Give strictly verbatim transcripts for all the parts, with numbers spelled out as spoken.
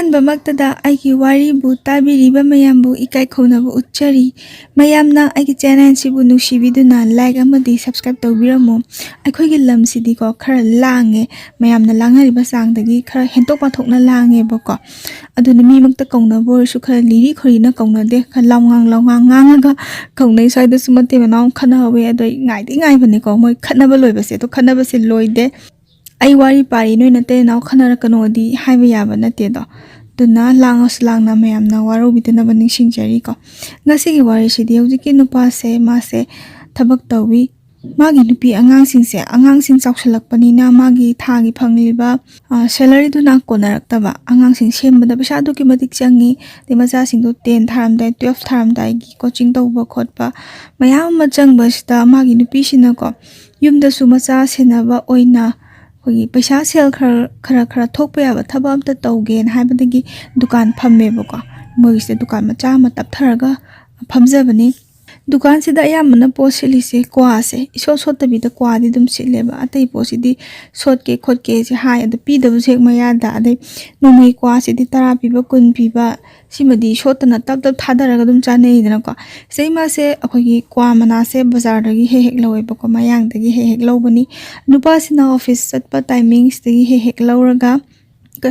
ꯑꯍꯥꯟꯕꯃꯛꯇꯗ ꯑꯩꯒꯤ ꯋꯥꯔꯤꯕꯨ ꯇꯥꯕꯤꯔꯤꯕ ꯃꯌꯥꯝꯕꯨ ꯏꯀꯥꯏ ꯈꯨꯝꯅꯕ ꯎꯠꯆꯔꯤ꯫ ꯃꯌꯥꯝꯅ ꯑꯩꯒꯤ ꯆꯦꯅꯦꯜꯁꯤꯕꯨ ꯅꯨꯡꯁꯤꯕꯤꯗꯨꯅ ꯂꯥꯏꯛ ꯑꯃꯗꯤ ꯁꯕꯁꯀ꯭ꯔꯥꯏꯕ ꯇꯧꯕꯤꯔꯝꯃꯨ꯫ ꯑꯩꯈꯣꯏꯒꯤ ꯂꯝꯁꯤꯗꯤꯀꯣ, ꯈꯔ ꯂꯥꯡꯉꯦ, ꯃꯌꯥꯝꯅ ꯂꯥꯡꯅꯔꯤꯕ ꯆꯥꯡꯗꯒꯤ ꯈꯔ ꯍꯦꯟꯇꯣꯛ ꯄꯥꯊꯣꯛꯅ ꯂꯥꯡꯉꯦꯕꯀꯣ꯫ ꯑꯗꯨꯅ ꯃꯤꯃꯛꯇ ꯀꯧꯅꯕ ꯑꯣꯏꯔꯁꯨ ꯈꯔ ꯂꯤꯔꯤ ꯈꯣꯏꯔꯤꯅ ꯀꯧꯅꯗꯦ, ꯈꯔ ꯂꯥꯎꯉꯥꯡ ꯂꯥꯎꯉꯥꯡ ꯉꯥꯡꯉꯒ ꯀꯧꯅꯩ꯫ ꯁ꯭ꯋꯥꯏꯗꯁꯨ ꯃꯇꯩ ꯃꯅꯥꯎ ꯈꯠꯅꯍꯧꯋꯦ, ꯑꯗꯣ ꯑꯩ ꯉꯥꯏꯗꯤ ꯉꯥꯏꯕꯅꯤꯀꯣ, ꯃꯣꯏ ꯈꯠꯅꯕ ꯂꯣꯏꯕꯁꯦ꯫ ꯑꯗꯣ ꯈꯠꯅꯕꯁꯦ ꯂꯣꯏꯗꯦ꯫ ꯑꯩ ꯋꯥꯔꯤ ꯄꯥꯔꯤ, ꯅꯣꯏ ꯅꯇꯩ ꯅꯅꯥꯎ ꯈꯠꯅꯔꯛꯀꯅꯣꯗꯤ ꯍꯥꯏꯕ ꯌꯥꯕ ꯅꯠꯇꯦꯗꯣ꯫ ꯑꯗꯨꯅ ꯂꯥꯡꯉꯁꯨ ꯂꯥꯡꯅ ꯃꯌꯥꯝꯅ ꯋꯥꯔꯧꯕꯤꯗꯅꯕ ꯅꯤꯡꯁꯤꯡꯖꯔꯤꯀꯣ꯫ ꯉꯁꯤꯒꯤ ꯋꯥꯔꯤꯁꯤꯗꯤ ꯍꯧꯖꯤꯛꯀꯤ ꯅꯨꯄꯥꯁꯦ, ꯃꯥꯁꯦ ꯊꯕꯛ ꯇꯧꯋꯤ꯫ ꯃꯥꯒꯤ ꯅꯨꯄꯤ ꯑꯉꯥꯡꯁꯤꯡꯁꯦ, ꯑꯉꯥꯡꯁꯤꯡ ꯆꯥꯎꯁꯜꯂꯛꯄꯅꯤꯅ ꯃꯥꯒꯤ ꯊꯥꯒꯤ ꯐꯪꯂꯤꯕ, ꯑ, ꯁꯦꯂꯔꯤꯗꯨꯅ ꯀꯣꯟꯅꯔꯛꯇꯕ꯫ ꯑꯉꯥꯡꯁꯤꯡ ꯁꯦꯝꯕꯗ ꯄꯩꯁꯥ ꯑꯗꯨꯛꯀꯤ ꯃꯇꯤꯛ ꯆꯪꯉꯤ꯫ ꯑꯗꯩ ꯃꯆꯥꯁꯤꯡꯗꯣ ꯇꯦꯟ ꯊꯥꯔꯝꯗꯥꯏ, ꯇꯨꯋꯦꯜꯐ ꯊꯥꯔꯝꯗꯥꯏꯒꯤ ꯀꯣꯆꯤꯡ ꯇꯧꯕ ꯈꯣꯠꯄ ꯃꯌꯥꯝ ꯑꯃ ꯆꯪꯕꯁꯤꯗ ꯃꯥꯒꯤ ꯅꯨꯄꯤꯁꯤꯅꯀꯣ, ꯌꯨꯝꯗꯁꯨ ꯃꯆꯥ ꯁꯦꯟꯅꯕ ꯑꯣꯏꯅ ꯑꯩꯈꯣꯏꯒꯤ ꯄꯩꯁꯥ ꯁꯦꯜ ꯈꯔ, ꯈꯔ, ꯈꯔ ꯊꯣꯛꯄ ꯌꯥꯕ ꯊꯕꯛ ꯑꯝꯇ ꯇꯧꯒꯦꯅ ꯍꯥꯏꯕꯗꯒꯤ ꯗꯨꯀꯥꯟ ꯐꯝꯃꯦꯕꯀꯣ꯫ ꯃꯣꯏꯒꯤꯁꯤꯗ ꯗꯨꯀꯥꯟ ꯃꯆꯥ ꯑꯃ ꯇꯞꯊꯔꯒ ꯐꯝꯖꯕꯅꯤ꯫ ꯗꯨꯀꯥꯟꯁꯤꯗ ꯑꯌꯥꯝꯕꯅ ꯄꯣꯠ ꯁꯤꯠꯂꯤꯁꯦ ꯀ꯭ꯋꯥꯁꯦ, ꯏꯁꯣꯠ ꯁꯣꯠꯇꯕꯤꯗ ꯀ꯭ꯋꯥꯗꯤ ꯑꯗꯨꯝ ꯁꯤꯠꯂꯦꯕ꯫ ꯑꯇꯩ ꯄꯣꯠꯁꯤꯗꯤ ꯁꯣꯠꯀꯦ ꯈꯣꯠꯀꯦꯁꯦ ꯍꯥꯏ, ꯑꯗꯣ ꯄꯤꯗꯕꯁꯨ ꯍꯦꯛ ꯃꯌꯥꯗ꯫ ꯑꯗꯩ ꯅꯣꯡꯃꯒꯤ ꯀ꯭ꯋꯥꯁꯤꯗꯤ ꯇꯔꯥ ꯄꯤꯕ, ꯀꯨꯟ ꯄꯤꯕ, ꯁꯤꯃꯗꯤ ꯁꯣꯠꯇꯅ ꯇꯞ ꯇꯞ ꯊꯥꯗꯔꯒ ꯑꯗꯨꯝ ꯆꯥꯅꯩꯗꯅꯀꯣ꯫ ꯁꯤꯗꯩ ꯃꯥꯁꯦ ꯑꯩꯈꯣꯏꯒꯤ ꯀ꯭ꯋꯥ ꯃꯅꯥꯁꯦ ꯕꯖꯥꯔꯗꯒꯤ ꯍꯦꯛ ꯍꯦꯛ ꯂꯧꯋꯦꯕꯀꯣ, ꯃꯌꯥꯡꯗꯒꯤ ꯍꯦꯛ ꯍꯦꯛ ꯂꯧꯕꯅꯤ꯫ ꯅꯨꯄꯥꯁꯤꯅ ꯑꯣꯐꯤꯁ ꯆꯠꯄ ꯇꯥꯏꯃꯤꯡꯁꯤꯗꯒꯤ ꯍꯦꯛ ꯍꯦꯛ ꯂꯧꯔꯒ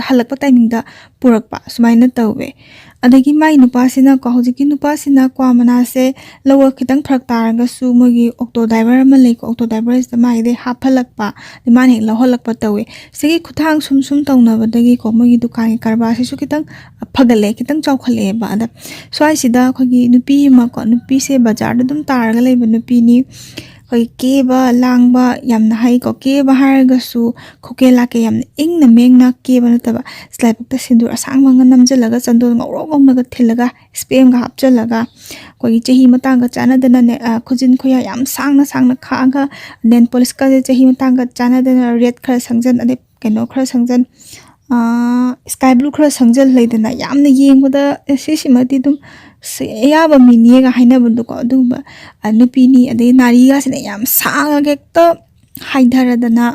ꯍꯜꯂꯛꯄ ꯇꯥꯏꯃꯤꯡꯗ ꯄꯨꯔꯛꯄ, ꯁꯨꯃꯥꯏꯅ ꯇꯧꯋꯦ꯫ ꯑꯗꯒꯤ ꯃꯥꯏ ꯅꯨꯄꯥꯁꯤꯅꯀꯣ, ꯍꯧꯖꯤꯛꯀꯤ ꯅꯨꯄꯥꯁꯤꯅ ꯀ꯭ꯋꯥ ꯃꯅꯥꯁꯦ ꯂꯧꯕ ꯈꯤꯇꯪ ꯐꯔꯛ ꯇꯥꯔꯒꯁꯨ ꯃꯣꯏꯒꯤ ꯑꯣꯛꯇꯣ ꯗ꯭ꯔꯥꯏꯚꯔ ꯑꯃ ꯂꯩꯀꯣ, ꯑꯣꯛꯇꯣ ꯗ꯭ꯔꯥꯏꯚꯔꯁꯤꯗ ꯃꯥꯒꯤꯗꯩ ꯍꯥꯞꯍꯜꯂꯛꯄ, ꯑꯗꯩ ꯃꯥꯅ ꯍꯦꯛ ꯂꯧꯍꯜꯂꯛꯄ ꯇꯧꯋꯦ꯫ ꯁꯤꯒꯤ ꯈꯨꯠꯊꯥꯡ ꯁꯨꯝ ꯁꯨꯝ ꯇꯧꯅꯕꯗꯒꯤꯀꯣ, ꯃꯣꯏꯒꯤ ꯗꯨꯀꯥꯟꯒꯤ ꯀꯔꯕꯥꯔꯁꯤꯁꯨ ꯈꯤꯇꯪ ꯐꯒꯠꯂꯛꯑꯦ, ꯈꯤꯇꯪ ꯆꯥꯎꯈꯠꯂꯛꯑꯦꯕ꯫ ꯑꯗ ꯁ꯭ꯋꯥꯏꯁꯤꯗ ꯑꯩꯈꯣꯏꯒꯤ ꯅꯨꯄꯤ ꯑꯃꯀꯣ, ꯅꯨꯄꯤꯁꯦ ꯕꯖꯥꯔꯗ ꯑꯗꯨꯝ ꯇꯥꯔꯒ ꯂꯩꯕ ꯅꯨꯄꯤꯅꯤ꯫ ꯑꯩꯈꯣꯏ ꯀꯦꯕ ꯂꯥꯡꯕ ꯌꯥꯝꯅ ꯍꯩꯀꯣ꯫ ꯀꯦꯕ ꯍꯥꯏꯔꯒꯁꯨ ꯈꯨꯀꯦ ꯂꯥꯛꯀꯦ ꯌꯥꯝꯅ ꯏꯪꯅ ꯃꯦꯡꯅ ꯀꯦꯕ ꯅꯠꯇꯕ, ꯂꯥꯏꯕꯛꯇ ꯁꯤꯟꯗꯨꯔ ꯑꯁꯥꯡꯕ ꯑꯃ ꯅꯝꯁꯤꯜꯂꯒ, ꯆꯟꯗꯣꯟ ꯉꯧꯔꯣꯛ ꯉꯧꯅꯒ ꯊꯤꯜꯂꯒ, ꯏꯁꯄꯦꯝꯒ ꯍꯥꯞꯆꯤꯜꯂꯒ, ꯑꯩꯈꯣꯏꯒꯤ ꯆꯍꯤ ꯃꯇꯥꯡꯒ ꯆꯥꯟꯅꯗꯅꯅꯦ, ꯑ, ꯈꯨꯖꯤꯟ ꯈꯨꯌꯥ ꯌꯥꯝ ꯁꯥꯡꯅ ꯁꯥꯡꯅ ꯈꯥꯛꯑꯒ, ꯅꯦꯜ ꯄꯣꯂꯤꯁꯀꯁꯦ ꯆꯍꯤ ꯃꯇꯥꯡꯒ ꯆꯥꯟꯅꯗꯅ ꯔꯦꯠ ꯈꯔ ꯁꯪꯖꯟ, ꯑꯗꯩ ꯀꯩꯅꯣ ꯈꯔ ꯁꯪꯖꯟ, ꯁ꯭ꯀꯥꯏ ꯕ꯭ꯂꯨ ꯈꯔ ꯁꯪꯖꯜ ꯂꯩꯗꯅ, ꯌꯥꯝꯅ ꯌꯦꯡꯕꯗ, "ꯑꯦ, ꯁꯤꯁꯤꯃꯗꯤ ꯑꯗꯨꯝ ꯁꯤ ꯑꯌꯥꯕ ꯃꯤꯅꯦꯒ" ꯍꯥꯏꯅꯕꯗꯣꯀꯣ, ꯑꯗꯨꯒꯨꯝꯕ, ꯑ, ꯅꯨꯄꯤꯅꯤ꯫ ꯑꯗꯩ ꯅꯥꯔꯤꯒꯁꯤꯅ ꯌꯥꯝ ꯁꯥꯡꯉꯒ ꯍꯦꯛꯇ ꯍꯥꯏꯊꯔꯗꯅ,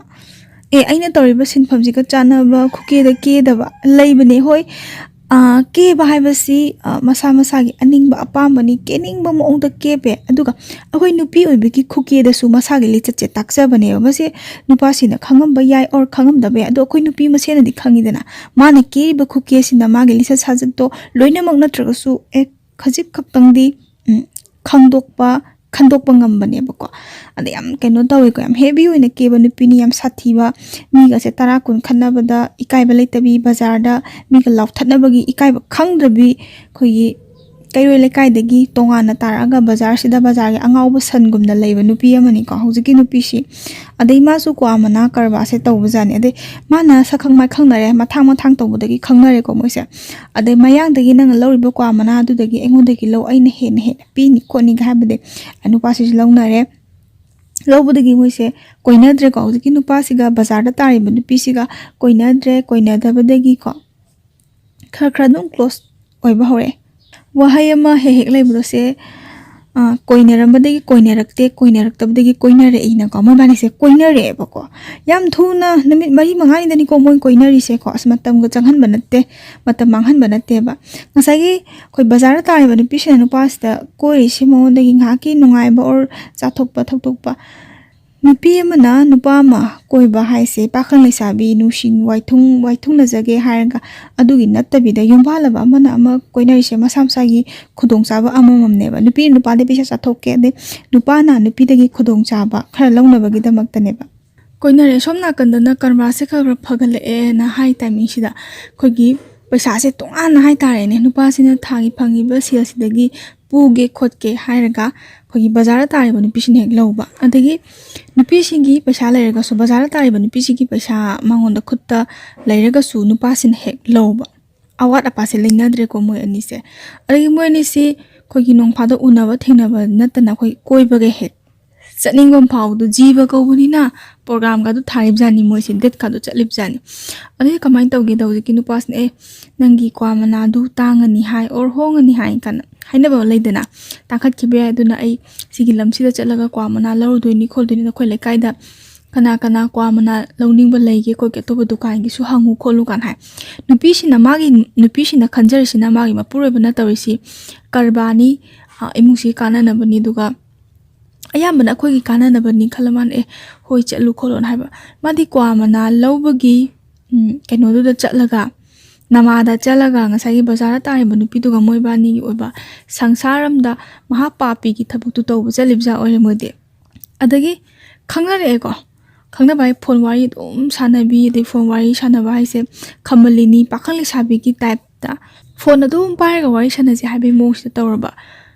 ꯑꯦ, ꯑꯩꯅ ꯇꯧꯔꯤꯕ ꯁꯤꯟꯐꯝꯁꯤꯒ ꯆꯥꯟꯅꯕ ꯈꯨꯀꯦꯗ ꯀꯦꯗꯕ ꯂꯩꯕꯅꯦ꯫ ꯍꯣꯏ, ꯑꯥ, ꯀꯦꯕ ꯍꯥꯏꯕꯁꯤ, ꯑꯥ, ꯃꯁꯥ ꯃꯁꯥꯒꯤ ꯑꯅꯤꯡꯕ ꯑꯄꯥꯝꯕꯅꯤ, ꯀꯦꯅꯤꯡꯕ ꯃꯑꯣꯡꯗ ꯀꯦꯕ ꯌꯥꯏ꯫ ꯑꯗꯨꯒ ꯑꯩꯈꯣꯏ ꯅꯨꯄꯤ ꯑꯣꯏꯕꯒꯤ ꯈꯨꯀꯦꯗꯁꯨ ꯃꯁꯥꯒꯤ ꯂꯤꯆꯠꯁꯦ ꯇꯥꯛꯆꯕꯅꯦꯕ꯫ ꯃꯁꯤ ꯅꯨꯄꯥꯁꯤꯡꯅ ꯈꯪꯉꯝꯕ ꯌꯥꯏ or ꯈꯪꯉꯝꯗꯕ ꯌꯥꯏ, ꯑꯗꯣ ꯑꯩꯈꯣꯏ ꯅꯨꯄꯤ ꯃꯁꯦꯟꯅꯗꯤ ꯈꯪꯉꯤꯗꯅ꯫ ꯃꯥꯅ ꯀꯦꯔꯤꯕ ꯈꯨꯀꯦꯁꯤꯅ ꯃꯥꯒꯤ ꯂꯤꯆꯠ ꯁꯥꯖꯠꯇꯣ ꯂꯣꯏꯅꯃꯛ ꯅꯠꯇ꯭ꯔꯒꯁꯨ, ꯑꯦ, ꯈꯖꯤꯛ ꯈꯛꯇꯪꯗꯤ, ꯎꯝ, ꯈꯪꯗꯣꯛꯄ, ꯈꯟꯗꯣꯛꯄ ꯉꯝꯕꯅꯦꯕꯀꯣ꯫ ꯑꯗ ꯌꯥꯝ ꯀꯩꯅꯣ ꯇꯧꯋꯦꯀꯣ, ꯌꯥꯝ heavy ꯑꯣꯏꯅ ꯀꯦꯕ ꯅꯨꯄꯤꯅꯤ, ꯌꯥꯝ ꯁꯥꯊꯤꯕ, ꯃꯤꯒꯁꯦ ꯇꯔꯥ ꯀꯨꯟ ꯈꯠꯅꯕꯗ ꯏꯀꯥꯏꯕ ꯂꯩꯇꯕꯤ, ꯕꯖꯥꯔꯗ ꯃꯤꯒ ꯂꯥꯎꯊꯠꯅꯕꯒꯤ ꯏꯀꯥꯏꯕ ꯈꯪꯗ꯭ꯔꯕꯤ, ꯑꯩꯈꯣꯏꯒꯤ ꯀꯩꯔꯣꯏ ꯂꯩꯀꯥꯏꯗꯒꯤ ꯇꯣꯉꯥꯟꯅ ꯇꯥꯔꯛꯑꯒ ꯕꯖꯥꯔꯁꯤꯗ, ꯕꯖꯥꯔꯒꯤ ꯑꯉꯥꯎꯕ ꯁꯟꯒꯨꯝꯅ ꯂꯩꯕ ꯅꯨꯄꯤ ꯑꯃꯅꯤꯀꯣ ꯍꯧꯖꯤꯛꯀꯤ ꯅꯨꯄꯤꯁꯤ꯫ ꯑꯗꯩ ꯃꯥꯁꯨ ꯀ꯭ꯋꯥ ꯃꯅꯥ ꯀꯔꯕꯥꯔꯁꯦ ꯇꯧꯕꯖꯥꯠꯅꯤ꯫ ꯑꯗꯩ ꯃꯥꯅ ꯁꯛꯈꯪ ꯃꯥꯏꯈꯪꯅꯔꯦ, ꯃꯊꯥꯡ ꯃꯊꯥꯡ ꯇꯧꯕꯗꯒꯤ ꯈꯪꯅꯔꯦꯀꯣ ꯃꯣꯏꯁꯦ꯫ ꯑꯗꯩ ꯃꯌꯥꯡꯗꯒꯤ ꯅꯪꯅ ꯂꯧꯔꯤꯕ ꯀ꯭ꯋꯥ ꯃꯅꯥ ꯑꯗꯨꯗꯒꯤ ꯑꯩꯉꯣꯟꯗꯒꯤ ꯂꯧ, ꯑꯩꯅ ꯍꯦꯟꯅ ꯍꯦꯟꯅ ꯄꯤꯅꯤ ꯈꯣꯠꯅꯤꯒ ꯍꯥꯏꯕꯗꯤ ꯅꯨꯄꯥꯁꯤꯁꯨ ꯂꯧꯅꯔꯦ꯫ ꯂꯧꯕꯗꯒꯤ ꯃꯣꯏꯁꯦ ꯀꯣꯏꯅꯗ꯭ꯔꯦꯀꯣ꯫ ꯍꯧꯖꯤꯛꯀꯤ ꯅꯨꯄꯥꯁꯤꯒ, ꯕꯖꯥꯔꯗ ꯇꯥꯔꯤꯕ ꯅꯨꯄꯤꯁꯤꯒ ꯀꯣꯏꯅꯗ꯭ꯔꯦ꯫ ꯀꯣꯏꯅꯗꯕꯗꯒꯤꯀꯣ ꯈꯔ ꯈꯔ ꯑꯗꯨꯝ close ꯑꯣꯏꯕ ꯍꯧꯔꯛꯑꯦ꯫ ꯋꯥꯍꯩ ꯑꯃ ꯍꯦꯛ ꯍꯦꯛ ꯂꯩꯕꯗꯣ ꯁꯦ, ꯑ, ꯀꯣꯏꯅꯔꯝꯕꯗꯒꯤ ꯀꯣꯏꯅꯔꯛꯇꯦ, ꯀꯣꯏꯅꯔꯛꯇꯕꯗꯒꯤ ꯀꯣꯏꯅꯔꯛꯏꯅꯀꯣ꯫ ꯃꯣꯏꯕꯥꯅꯤꯁꯦ ꯀꯣꯏꯅꯔꯛꯑꯦꯕꯀꯣ꯫ ꯌꯥꯝ ꯊꯨꯅ, ꯅꯨꯃꯤꯠ ꯃꯔꯤ ꯃꯉꯥꯅꯤꯗꯅꯤꯀꯣ ꯃꯣꯏ ꯀꯣꯏꯅꯔꯤꯁꯦꯀꯣ꯫ ꯑꯁ, ꯃꯇꯝꯒ ꯆꯪꯍꯟꯕ ꯅꯠꯇꯦ, ꯃꯇꯝ ꯃꯥꯡꯍꯟꯕ ꯅꯠꯇꯦꯕ꯫ ꯉꯁꯥꯏꯒꯤ ꯑꯩꯈꯣꯏ ꯕꯖꯥꯔꯗ ꯇꯥꯔꯤꯕ ꯅꯨꯄꯤꯁꯤꯅ ꯅꯨꯄꯥꯁꯤꯗ ꯀꯣꯏꯔꯤꯁꯤ ꯃꯉꯣꯟꯗꯒꯤ ꯉꯥꯏꯍꯥꯛꯀꯤ ꯅꯨꯡꯉꯥꯏꯕ or ꯆꯥꯊꯣꯛꯄ ꯊꯛꯇꯣꯛꯄ꯫ ꯅꯨꯄꯤ ꯑꯃꯅ ꯅꯨꯄꯥ ꯑꯃ ꯀꯣꯏꯕ ꯍꯥꯏꯁꯦ ꯄꯥꯈꯪ ꯂꯩꯁꯥꯕꯤ ꯅꯨꯡꯁꯤ ꯋꯥꯏꯊꯨꯡ, ꯋꯥꯏꯊꯨꯡꯅꯖꯒꯦ ꯍꯥꯏꯔꯒ ꯑꯗꯨꯒꯤ ꯅꯠꯇꯕꯤꯗ ꯌꯨꯝꯕꯥꯜꯂꯕ ꯑꯃꯅ ꯑꯃ ꯀꯣꯏꯅꯔꯤꯁꯦ ꯃꯁꯥ ꯃꯁꯥꯒꯤ ꯈꯨꯗꯣꯡꯆꯥꯕ ꯑꯃꯃꯝꯅꯦꯕ꯫ ꯅꯨꯄꯤ ꯅꯨꯄꯥꯗꯤ ꯄꯩꯁꯥ ꯆꯥꯊꯣꯛꯀꯦ, ꯑꯗꯩ ꯅꯨꯄꯥꯅ ꯅꯨꯄꯤꯗꯒꯤ ꯈꯨꯗꯣꯡꯆꯥꯕ ꯈꯔ ꯂꯧꯅꯕꯒꯤꯗꯃꯛꯇꯅꯦꯕ꯫ ꯀꯣꯏꯅꯔꯦ꯫ ꯁꯣꯝ ꯅꯥꯀꯟꯗꯅ ꯀꯔꯕꯥꯔꯁꯦ ꯈꯔ ꯈꯔ ꯐꯒꯠꯂꯛꯑꯦꯅ ꯍꯥꯏ ꯇꯥꯏꯃꯤꯡꯁꯤꯗ ꯑꯩꯈꯣꯏꯒꯤ ꯄꯩꯁꯥꯁꯦ ꯇꯣꯉꯥꯟꯅ ꯍꯥꯏ ꯇꯥꯔꯦꯅꯦ, ꯅꯨꯄꯥꯁꯤꯅ ꯊꯥꯒꯤ ꯐꯪꯉꯤꯕ ꯁꯦꯜꯁꯤꯗꯒꯤ ꯄꯨꯒꯦ ꯈꯣꯠꯀꯦ ꯍꯥꯏꯔꯒ ꯑꯩꯈꯣꯏꯒꯤ ꯕꯖꯥꯔꯗ ꯇꯥꯔꯤꯕ ꯅꯨꯄꯤꯁꯤꯅ ꯍꯦꯛ ꯂꯧꯕ꯫ ꯑꯗꯒꯤ ꯅꯨꯄꯤꯁꯤꯒꯤ ꯄꯩꯁꯥ ꯂꯩꯔꯒꯁꯨ ꯕꯖꯥꯔꯗ ꯇꯥꯔꯤꯕ ꯅꯨꯄꯤꯁꯤꯒꯤ ꯄꯩꯁꯥ ꯃꯉꯣꯟꯗ ꯈꯨꯠꯇ ꯂꯩꯔꯒꯁꯨ ꯅꯨꯄꯥꯁꯤꯅ ꯍꯦꯛ ꯂꯧꯕ꯫ ꯑꯋꯥꯠ ꯑꯄꯥꯁꯦ ꯂꯩꯅꯗ꯭ꯔꯦꯀꯣ ꯃꯣꯏ ꯑꯅꯤꯁꯦ꯫ ꯑꯗꯒꯤ ꯃꯣꯏ ꯑꯅꯤꯁꯤ ꯑꯩꯈꯣꯏꯒꯤ ꯅꯣꯡ ꯐꯥꯗꯣꯛ ꯎꯅꯕ ꯊꯦꯡꯅꯕ ꯅꯠꯇꯅ ꯑꯩꯈꯣꯏ ꯀꯣꯏꯕꯒ ꯍꯦꯛ ꯆꯠꯅꯤꯡꯕ ꯑꯃ ꯐꯥꯎꯕꯗꯣ꯫ ꯖꯤꯕ ꯀꯧꯕꯅꯤꯅ ꯄ꯭ꯔꯣꯒ꯭ꯔꯥꯝꯒꯗꯣ ꯊꯥꯔꯤꯕꯖꯥꯠꯅꯤ ꯃꯣꯏꯁꯦ, ꯗꯦꯠꯀꯗꯣ ꯆꯠꯂꯤꯕꯖꯥꯠꯅꯤ꯫ ꯑꯗꯨꯗꯤ ꯀꯃꯥꯏꯅ ꯇꯧꯒꯦꯗ ꯍꯧꯖꯤꯛꯀꯤ ꯅꯨꯄꯥꯁꯤꯅ, "ꯑꯦ, ꯅꯪꯒꯤ ꯀ꯭ꯋꯥ ꯃꯅꯥꯗꯨ ꯇꯥꯡꯉꯅꯤ ꯍꯥꯏ or ꯍꯣꯡꯉꯅꯤ ꯍꯥꯏ" ꯀꯥꯏꯅ ꯍꯥꯏꯅꯕ ꯂꯩꯗꯅ, ꯇꯥꯡꯈꯠꯈꯤꯕ ꯌꯥꯏ, ꯑꯗꯨꯅ ꯑꯩ ꯁꯤꯒꯤ ꯂꯝꯁꯤꯗ ꯆꯠꯂꯒ ꯀ꯭ꯋꯥ ꯃꯅꯥ ꯂꯧꯔꯨꯗꯣꯏꯅꯤ ꯈꯣꯠꯇꯣꯏꯅꯤ, ꯑꯩꯈꯣꯏ ꯂꯩꯀꯥꯏꯗ ꯀꯅꯥ ꯀꯅꯥ ꯀ꯭ꯋꯥ ꯃꯅꯥ ꯂꯧꯅꯤꯡꯕ ꯂꯩꯒꯦ ꯈꯣꯠꯀꯦ, ꯑꯇꯣꯞꯄ ꯗꯨꯀꯥꯟꯒꯤꯁꯨ ꯍꯪꯉꯨ ꯈꯣꯠꯂꯨ ꯀꯥꯏꯅ ꯍꯥꯏ꯫ ꯅꯨꯄꯤꯁꯤꯅ ꯃꯥꯒꯤ ꯅꯨꯄꯤꯁꯤꯅ ꯈꯟꯖꯔꯤꯁꯤꯅ ꯃꯥꯒꯤ ꯃꯄꯨꯔꯣꯏꯕ ꯅꯠꯇꯧꯔꯤꯁꯤ ꯀꯔꯕꯥꯔꯅꯤ, ꯑ, ꯏꯃꯨꯡꯁꯤ ꯀꯥꯟꯅꯅꯕꯅꯤ, ꯑꯗꯨꯒ ꯑꯌꯥꯝꯕꯅ ꯑꯩꯈꯣꯏꯒꯤ ꯀꯥꯟꯅꯅꯕꯅꯤ ꯈꯜꯂ ꯃꯥꯅ, "ꯑꯦ, ꯍꯣꯏ, ꯆꯠꯂꯨ ꯈꯣꯠꯂꯣꯅ" ꯍꯥꯏꯕ꯫ ꯃꯥꯗꯤ ꯀ꯭ꯋꯥ ꯃꯅꯥ ꯂꯧꯕꯒꯤ, ꯎꯝ, ꯀꯩꯅꯣꯗꯨꯗ ꯆꯠꯂꯒ, ꯅꯃꯥꯗ ꯆꯠꯂꯒ ꯉꯁꯥꯏꯒꯤ ꯕꯖꯥꯔꯗ ꯇꯥꯔꯤꯕ ꯅꯨꯄꯤꯗꯨꯒ ꯃꯣꯏꯕꯥꯅꯤꯒꯤ ꯑꯣꯏꯕ ꯁꯪꯁꯥꯔ ꯑꯃꯗ ꯃꯍꯥ ꯄꯥꯄꯤꯒꯤ ꯊꯕꯛꯇꯨ ꯇꯧꯕ ꯆꯠꯂꯤꯕꯖꯥ ꯑꯣꯏꯔꯦ ꯃꯣꯏꯗꯤ꯫ ꯑꯗꯒꯤ ꯈꯪꯅꯔꯛꯑꯦꯀꯣ꯫ ꯈꯪꯅꯕ ꯍꯥꯏ ꯐꯣꯟ ꯋꯥꯔꯤ ꯑꯗꯨꯝ ꯁꯥꯟꯅꯕꯤ, ꯑꯗꯩ ꯐꯣꯟ ꯋꯥꯔꯤ ꯁꯥꯟꯅꯕ ꯍꯥꯏꯁꯦ ꯈꯝꯕꯜꯂꯤꯅꯤ, ꯄꯥꯈꯪ ꯂꯩꯁꯥꯕꯤꯒꯤ ꯇꯥꯏꯞꯇ ꯐꯣꯟ ꯑꯗꯨꯝ ꯄꯥꯏꯔꯒ ꯋꯥꯔꯤ ꯁꯥꯟꯅꯁꯦ ꯍꯥꯏꯕꯒꯤ ꯃꯑꯣꯡꯁꯤꯗ ꯇꯧꯔꯕ꯫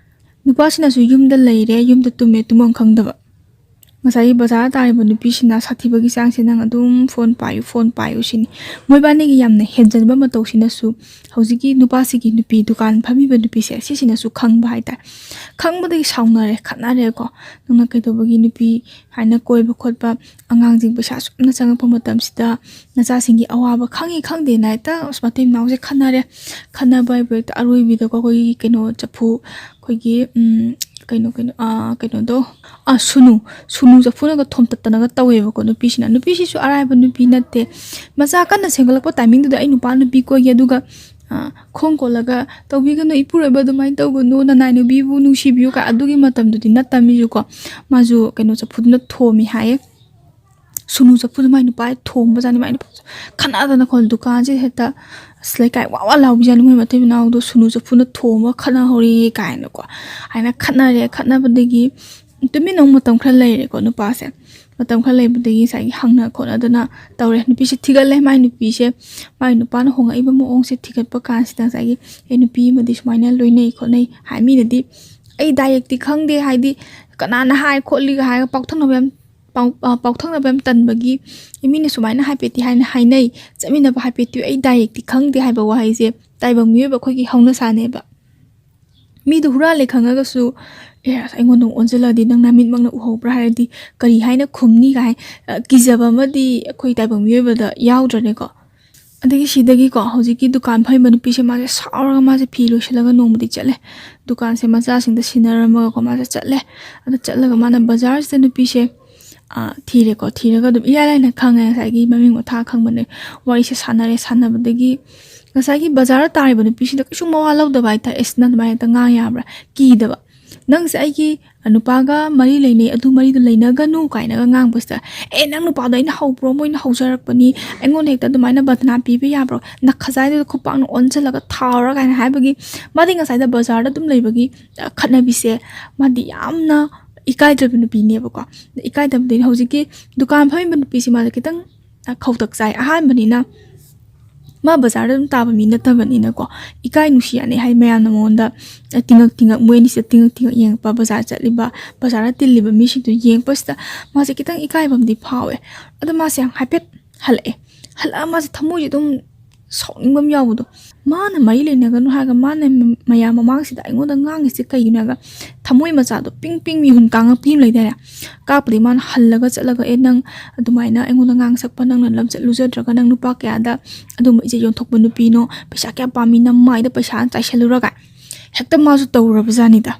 ꯅꯨꯄꯥꯁꯤꯅꯁꯨ ꯌꯨꯝꯗ ꯂꯩꯔꯦ, ꯌꯨꯝꯗ ꯇꯨꯝꯃꯦ, ꯇꯨꯝꯐꯝ ꯈꯪꯗꯕ꯫ ꯉꯁꯥꯏꯒꯤ ꯕꯖꯥꯔ ꯇꯥꯔꯤꯕ ꯅꯨꯄꯤꯁꯤꯅ ꯁꯥꯊꯤꯕꯒꯤ ꯆꯥꯡꯁꯦ, "ꯅꯪ ꯑꯗꯨꯝ ꯐꯣꯟ ꯄꯥꯏꯌꯨ, ꯐꯣꯟ ꯄꯥꯏꯌꯨ" ꯁꯤꯅꯤ꯫ ꯃꯣꯏꯕꯥꯅꯤꯒꯤ ꯌꯥꯝꯅ ꯍꯦꯟꯖꯟꯕ ꯃꯇꯧꯁꯤꯅꯁꯨ ꯍꯧꯖꯤꯛꯀꯤ ꯅꯨꯄꯥꯁꯤꯒꯤ ꯅꯨꯄꯤ, ꯗꯨꯀꯥꯟ ꯐꯝꯃꯤꯕ ꯅꯨꯄꯤꯁꯦ, ꯁꯤꯁꯤꯅꯁꯨ ꯈꯪꯕ ꯍꯥꯏꯇꯥꯔꯦ꯫ ꯈꯪꯕꯗꯒꯤ ꯁꯥꯎꯅꯔꯦ, ꯈꯠꯅꯔꯦꯀꯣ꯫ "ꯅꯪꯅ ꯀꯩꯗꯧꯕꯒꯤ ꯅꯨꯄꯤ ꯍꯥꯏꯅ ꯀꯣꯏꯕ ꯈꯣꯠꯄ, ꯑꯉꯥꯡꯁꯤꯡ ꯄꯩꯁꯥ ꯁꯨꯝꯅ ꯆꯪꯉꯛꯄ ꯃꯇꯝꯁꯤꯗ ꯅꯆꯥꯁꯤꯡꯒꯤ ꯑꯋꯥꯕ ꯈꯪꯉꯤ ꯈꯪꯗꯦꯅ" ꯍꯦꯛꯇ ꯑꯁ ꯃꯇꯩ ꯃꯅꯥꯎꯁꯦ ꯈꯠꯅꯔꯦ꯫ ꯈꯠꯅꯕ ꯍꯥꯏꯕ ꯍꯦꯛꯇ ꯑꯔꯣꯏꯕꯤꯗꯀꯣ ꯑꯩꯈꯣꯏꯒꯤ ꯀꯩꯅꯣ ꯆꯐꯨ, ꯑꯩꯈꯣꯏꯒꯤ, ꯎꯝ, ꯀꯩꯅꯣ, ꯀꯩꯅꯣ, ꯑꯥ, ꯀꯩꯅꯣꯗꯣ, ꯑꯥ, ꯁꯨꯅꯨ, ꯁꯨꯅꯨ ꯆꯐꯨꯅꯒ ꯊꯣꯝꯇꯠꯇꯅꯒ ꯇꯧꯋꯦꯕꯀꯣ ꯅꯨꯄꯤꯁꯤꯅ꯫ ꯅꯨꯄꯤꯁꯤꯁꯨ ꯑꯔꯥꯏꯕ ꯅꯨꯄꯤ ꯅꯠꯇꯦ꯫ ꯃꯆꯥ ꯀꯟꯅ ꯁꯦꯝꯒꯠꯂꯛꯄ timingꯗꯨꯗ "ꯑꯩ ꯅꯨꯄꯥ ꯅꯨꯄꯤ ꯀꯣꯏꯒꯦ", ꯑꯗꯨꯒ, ꯑꯥ, ꯈꯣꯡ ꯀꯣꯜꯂꯒ "ꯇꯧꯕꯤꯒꯅꯨ ꯏꯄꯨꯔꯣꯏꯕ, ꯑꯗꯨꯃꯥꯏꯅ ꯇꯧꯒꯅꯨ, ꯅꯅꯥꯏ ꯅꯨꯄꯤꯕꯨ ꯅꯨꯡꯁꯤꯕꯤꯌꯨ" ꯀꯥꯏ ꯑꯗꯨꯒꯤ ꯃꯇꯝꯗꯨꯗꯤ ꯅꯠꯇꯕꯅꯤꯁꯨꯀꯣ꯫ ꯃꯥꯁꯨ ꯀꯩꯅꯣ ꯆꯐꯨꯗꯨꯅ ꯊꯣꯝꯃꯤ ꯍꯥꯏꯌꯦ꯫ ꯁꯨꯅꯨ ꯆꯐꯨꯗꯨ ꯃꯥꯏ ꯅꯨꯄꯥ ꯊꯣꯝꯕꯖꯥꯠꯅꯤ꯫ ꯃꯥꯏ ꯅꯨꯄꯥ ꯈꯠꯅꯗꯅ ꯈꯣꯠ ꯗꯨꯀꯥꯟꯁꯦ ꯍꯦꯛꯇ ꯑꯁ ꯂꯩꯀꯥꯏ ꯋꯥ ꯋꯥ ꯂꯥꯎꯕꯤꯖꯥꯠꯅꯤ꯫ "ꯃꯣꯏ ꯃꯇꯩ ꯃꯅꯥꯎꯗꯣ ꯁꯨꯅꯨ ꯆꯐꯨꯅ ꯊꯣꯝꯃꯒ ꯈꯠꯅꯍꯧꯔꯦ" ꯀꯥꯏꯅꯀꯣ꯫ ꯍꯥꯏꯅ ꯈꯠꯅꯔꯦ꯫ ꯈꯠꯅꯕꯗꯒꯤ ꯇꯨꯃꯤꯟꯅ ꯑꯃꯨꯛ ꯃꯇꯝ ꯈꯔ ꯂꯩꯔꯦꯀꯣ ꯅꯨꯄꯥꯁꯦ꯫ ꯃꯇꯝ ꯈꯔ ꯂꯩꯕꯗꯒꯤ ꯉꯁꯥꯏꯒꯤ ꯍꯪꯅ ꯈꯣꯠꯅꯗꯅ ꯇꯧꯔꯦ꯫ ꯅꯨꯄꯤꯁꯦ ꯊꯤꯒꯠꯂꯦ꯫ ꯃꯥꯏ ꯅꯨꯄꯤꯁꯦ, ꯃꯥꯏ ꯅꯨꯄꯥꯅ ꯍꯣꯡꯉꯛꯏꯕ ꯃꯑꯣꯡꯁꯦ ꯊꯤꯒꯠꯄ ꯀꯥꯟꯁꯤꯗ ꯉꯁꯥꯏꯒꯤ, "ꯑꯦ, ꯅꯨꯄꯤ ꯑꯃꯗꯤ ꯁꯨꯃꯥꯏꯅ ꯂꯣꯏꯅꯩ ꯈꯣꯠꯅꯩ" ꯍꯥꯏ꯫ ꯃꯤꯅꯗꯤ "ꯑꯩ directꯇꯤ ꯈꯪꯗꯦ", ꯍꯥꯏꯗꯤ ꯀꯅꯥꯅ ꯍꯥꯏ ꯈꯣꯠꯂꯤꯒ ꯍꯥꯏꯔꯒ ꯄꯥꯎꯊꯣꯛꯅꯕ ꯌꯥꯝ ꯄꯥꯎ-, ꯑ, ꯄꯥꯎꯊꯣꯛꯅꯕ ꯌꯥꯝ ꯇꯟꯕꯒꯤ, "ꯑꯦ, ꯃꯤꯅ ꯁꯨꯃꯥꯏꯅ ꯍꯥꯏꯐꯦꯠꯇꯤ ꯍꯥꯏꯅ ꯍꯥꯏꯅꯩ, ꯆꯠꯃꯤꯟꯅꯕ ꯍꯥꯏꯐꯦꯠꯇꯤ", ꯑꯩ directꯇꯤ ꯈꯪꯗꯦ ꯍꯥꯏꯕ ꯋꯥꯍꯩꯁꯦ ꯇꯥꯏꯕꯪ ꯃꯤꯑꯣꯏꯕ ꯑꯩꯈꯣꯏꯒꯤ ꯍꯧꯅꯁꯥꯅꯦꯕ꯫ ꯃꯤꯗꯣ ꯍꯨꯔꯥꯜꯂꯦ ꯈꯪꯉꯒꯁꯨ, "ꯑꯦ, ꯑꯁ, ꯑꯩꯉꯣꯟꯗ ꯑꯃꯨꯛ ꯑꯣꯟꯁꯤꯜꯂꯛꯑꯗꯤ, ꯅꯪ ꯅꯃꯤꯠꯃꯛꯅ ꯎꯍꯧꯕ꯭ꯔꯥ?" ꯍꯥꯏꯔꯗꯤ ꯀꯔꯤ ꯍꯥꯏꯅ ꯈꯨꯝꯅꯤ ꯀꯥꯏ, ꯑ, ꯀꯤꯖꯕ ꯑꯃꯗꯤ ꯑꯩꯈꯣꯏ ꯇꯥꯏꯕꯪ ꯃꯤꯑꯣꯏꯕꯗ ꯌꯥꯎꯗ꯭ꯔꯅꯦꯀꯣ꯫ ꯑꯗꯒꯤ ꯁꯤꯗꯒꯤꯀꯣ ꯍꯧꯖꯤꯛꯀꯤ ꯗꯨꯀꯥꯟ ꯐꯝꯃꯤꯕ ꯅꯨꯄꯤꯁꯦ ꯃꯥꯁꯦ ꯁꯥꯎꯔꯒ ꯃꯥꯁꯦ ꯐꯤ ꯂꯣꯏꯁꯤꯜꯂꯒ ꯅꯣꯡꯃꯗꯤ ꯆꯠꯂꯦ꯫ ꯗꯨꯀꯥꯟꯁꯦ ꯃꯆꯥꯁꯤꯡꯗ ꯁꯤꯟꯅꯔꯝꯃꯒꯀꯣ ꯃꯥꯁꯦ ꯆꯠꯂꯦ꯫ ꯑꯗ ꯆꯠꯂꯒ ꯃꯥꯅ ꯕꯖꯥꯔꯁꯤꯗ ꯅꯨꯄꯤꯁꯦ ꯊꯤꯔꯦꯀꯣ꯫ ꯊꯤꯔꯒ ꯑꯗꯨꯝ ꯏꯔꯥꯏ ꯂꯥꯏꯅ ꯈꯪꯉꯦ, ꯉꯁꯥꯏꯒꯤ ꯃꯃꯤꯡ ꯃꯊꯥ ꯈꯪꯕꯅꯦ꯫ ꯋꯥꯔꯤꯁꯦ ꯁꯥꯟꯅꯔꯦ꯫ ꯁꯥꯟꯅꯕꯗꯒꯤ ꯉꯁꯥꯏꯒꯤ ꯕꯖꯥꯔꯗ ꯇꯥꯔꯤꯕ ꯅꯨꯄꯤꯁꯤꯗ ꯀꯩꯁꯨ ꯃꯋꯥ ꯂꯧꯗꯕ ꯍꯥꯏꯇꯥꯔꯦ꯫ "ꯑꯦꯁ, ꯅꯪ ꯑꯗꯨꯃꯥꯏꯅ ꯍꯦꯛꯇ ꯉꯥꯡ ꯌꯥꯕ꯭ꯔꯥ?" ꯀꯤꯗꯕ꯫ "ꯅꯪꯁꯦ ꯑꯩꯒꯤ ꯅꯨꯄꯥꯒ ꯃꯔꯤ ꯂꯩꯅꯩ, ꯑꯗꯨ ꯃꯔꯤꯗꯣ ꯂꯩꯅꯒꯅꯨ" ꯀꯥꯏꯅꯒ ꯉꯥꯡꯕꯁꯤꯗ, "ꯑꯦ, ꯅꯪ ꯅꯨꯄꯥꯗꯣ ꯑꯩꯅ ꯍꯧꯕ꯭ꯔꯣ? ꯃꯣꯏꯅ ꯍꯧꯖꯔꯛꯄꯅꯤ, ꯑꯩꯉꯣꯟꯗ ꯍꯦꯛꯇ ꯑꯗꯨꯃꯥꯏꯅ ꯕꯗꯅꯥ ꯄꯤꯕ ꯌꯥꯕ꯭ꯔꯣ? ꯅꯈꯖꯥꯏꯗꯨꯗ ꯈꯨꯄꯥꯛꯅ ꯑꯣꯟꯁꯤꯜꯂꯒ ꯊꯥꯎꯔ" ꯀꯥꯏꯅ ꯍꯥꯏꯕꯒꯤ, ꯃꯥꯗꯤ ꯉꯁꯥꯏꯗ ꯕꯖꯥꯔꯗ ꯑꯗꯨꯝ ꯂꯩꯕꯒꯤ, ꯑ, ꯈꯠꯅꯕꯤꯁꯦ ꯃꯥꯗꯤ ꯌꯥꯝꯅ ꯏꯀꯥꯏꯗ꯭ꯔꯕ ꯅꯨꯄꯤꯅꯦꯕꯀꯣ꯫ ꯏꯀꯥꯏꯗꯕꯗꯒꯤ ꯍꯧꯖꯤꯛꯀꯤ ꯗꯨꯀꯥꯟ ꯐꯝꯃꯤꯕ ꯅꯨꯄꯤꯁꯤ ꯃꯥꯁꯦ ꯈꯤꯇꯪ, ꯑ, ꯈꯧꯇꯛ ꯆꯥꯏ꯫ ꯑꯍꯥꯟꯕꯅꯤꯅ ꯃꯥ ꯕꯖꯥꯔꯗ ꯑꯗꯨꯝ ꯇꯥꯕ ꯃꯤ ꯅꯠꯇꯕꯅꯤꯅꯀꯣ, ꯏꯀꯥꯏ ꯅꯨꯡꯁꯤ ꯌꯥꯅꯩ ꯍꯥꯏ ꯃꯌꯥꯝꯅ ꯃꯉꯣꯟꯗ, ꯑ, ꯇꯤꯉꯛ ꯇꯤꯉꯛ, ꯃꯣꯏ ꯑꯅꯤꯁꯤꯗ ꯇꯤꯉꯛ ꯇꯤꯉꯛ ꯌꯦꯡꯉꯛꯄ, ꯕꯖꯥꯔ ꯆꯠꯂꯤꯕ, ꯕꯖꯥꯔꯗ ꯇꯤꯜꯂꯤꯕ ꯃꯤꯁꯤꯡꯗꯨ ꯌꯦꯡꯉꯛꯄꯁꯤꯗ ꯃꯥꯁꯦ ꯈꯤꯇꯪ ꯏꯀꯥꯏꯕ ꯑꯃꯗꯤ ꯐꯥꯎꯋꯦ꯫ ꯑꯗꯣ ꯃꯥꯁꯦ ꯌꯥꯝ ꯍꯥꯏꯐꯦꯠ ꯍꯜꯂꯛꯑꯦ꯫ ꯍꯜꯂꯛꯑ ꯃꯥꯁꯦ ꯊꯃꯣꯏꯁꯦ ꯑꯗꯨꯝ ꯁꯥꯎꯅꯤꯡꯕ ꯑꯃ ꯌꯥꯎꯕꯗꯣ꯫ ꯃꯥꯅ ꯃꯔꯤ ꯂꯩꯅꯒꯅꯨ ꯍꯥꯏꯔꯒ ꯃꯥꯅ ꯃꯌꯥꯝ ꯃꯃꯥꯡꯁꯤꯗ ꯑꯩꯉꯣꯟꯗ ꯉꯥꯡꯉꯤꯁꯦ ꯀꯩꯒꯤꯅꯣ ꯍꯥꯏꯔꯒ, ꯊꯃꯣꯏ ꯃꯆꯥꯗꯣ ꯄꯤꯡ ꯄꯤꯡ ꯃꯤꯍꯨꯟ ꯀꯥꯡꯉꯛꯄꯤ ꯑꯃ ꯂꯩꯗꯥꯏꯅꯦ? ꯀꯥꯞꯄꯗꯤ ꯃꯥꯅ ꯍꯜꯂꯒ ꯆꯠꯂꯒ, "ꯑꯦ, ꯅꯪ ꯑꯗꯨꯃꯥꯏꯅ ꯑꯩꯉꯣꯟꯗ ꯉꯥꯡ ꯁꯛꯄ, ꯅꯪꯅ ꯂꯝꯆꯠ ꯂꯨꯖꯗ꯭ꯔꯒ ꯅꯪ ꯅꯨꯄꯥ ꯀꯌꯥꯗ ꯑꯗꯨꯝꯕ ꯏꯖꯠ ꯌꯣꯟꯊꯣꯛꯄ ꯅꯨꯄꯤꯅꯣ? ꯄꯩꯁꯥ ꯀꯌꯥ ꯄꯥꯝꯃꯤ? ꯅꯃꯥꯏꯗ ꯄꯩꯁꯥ ꯆꯥꯏꯁꯜꯂꯨꯔꯒ" ꯍꯦꯛꯇ ꯃꯥꯁꯨ ꯇꯧꯔꯕꯖꯥꯠꯅꯤꯗ꯫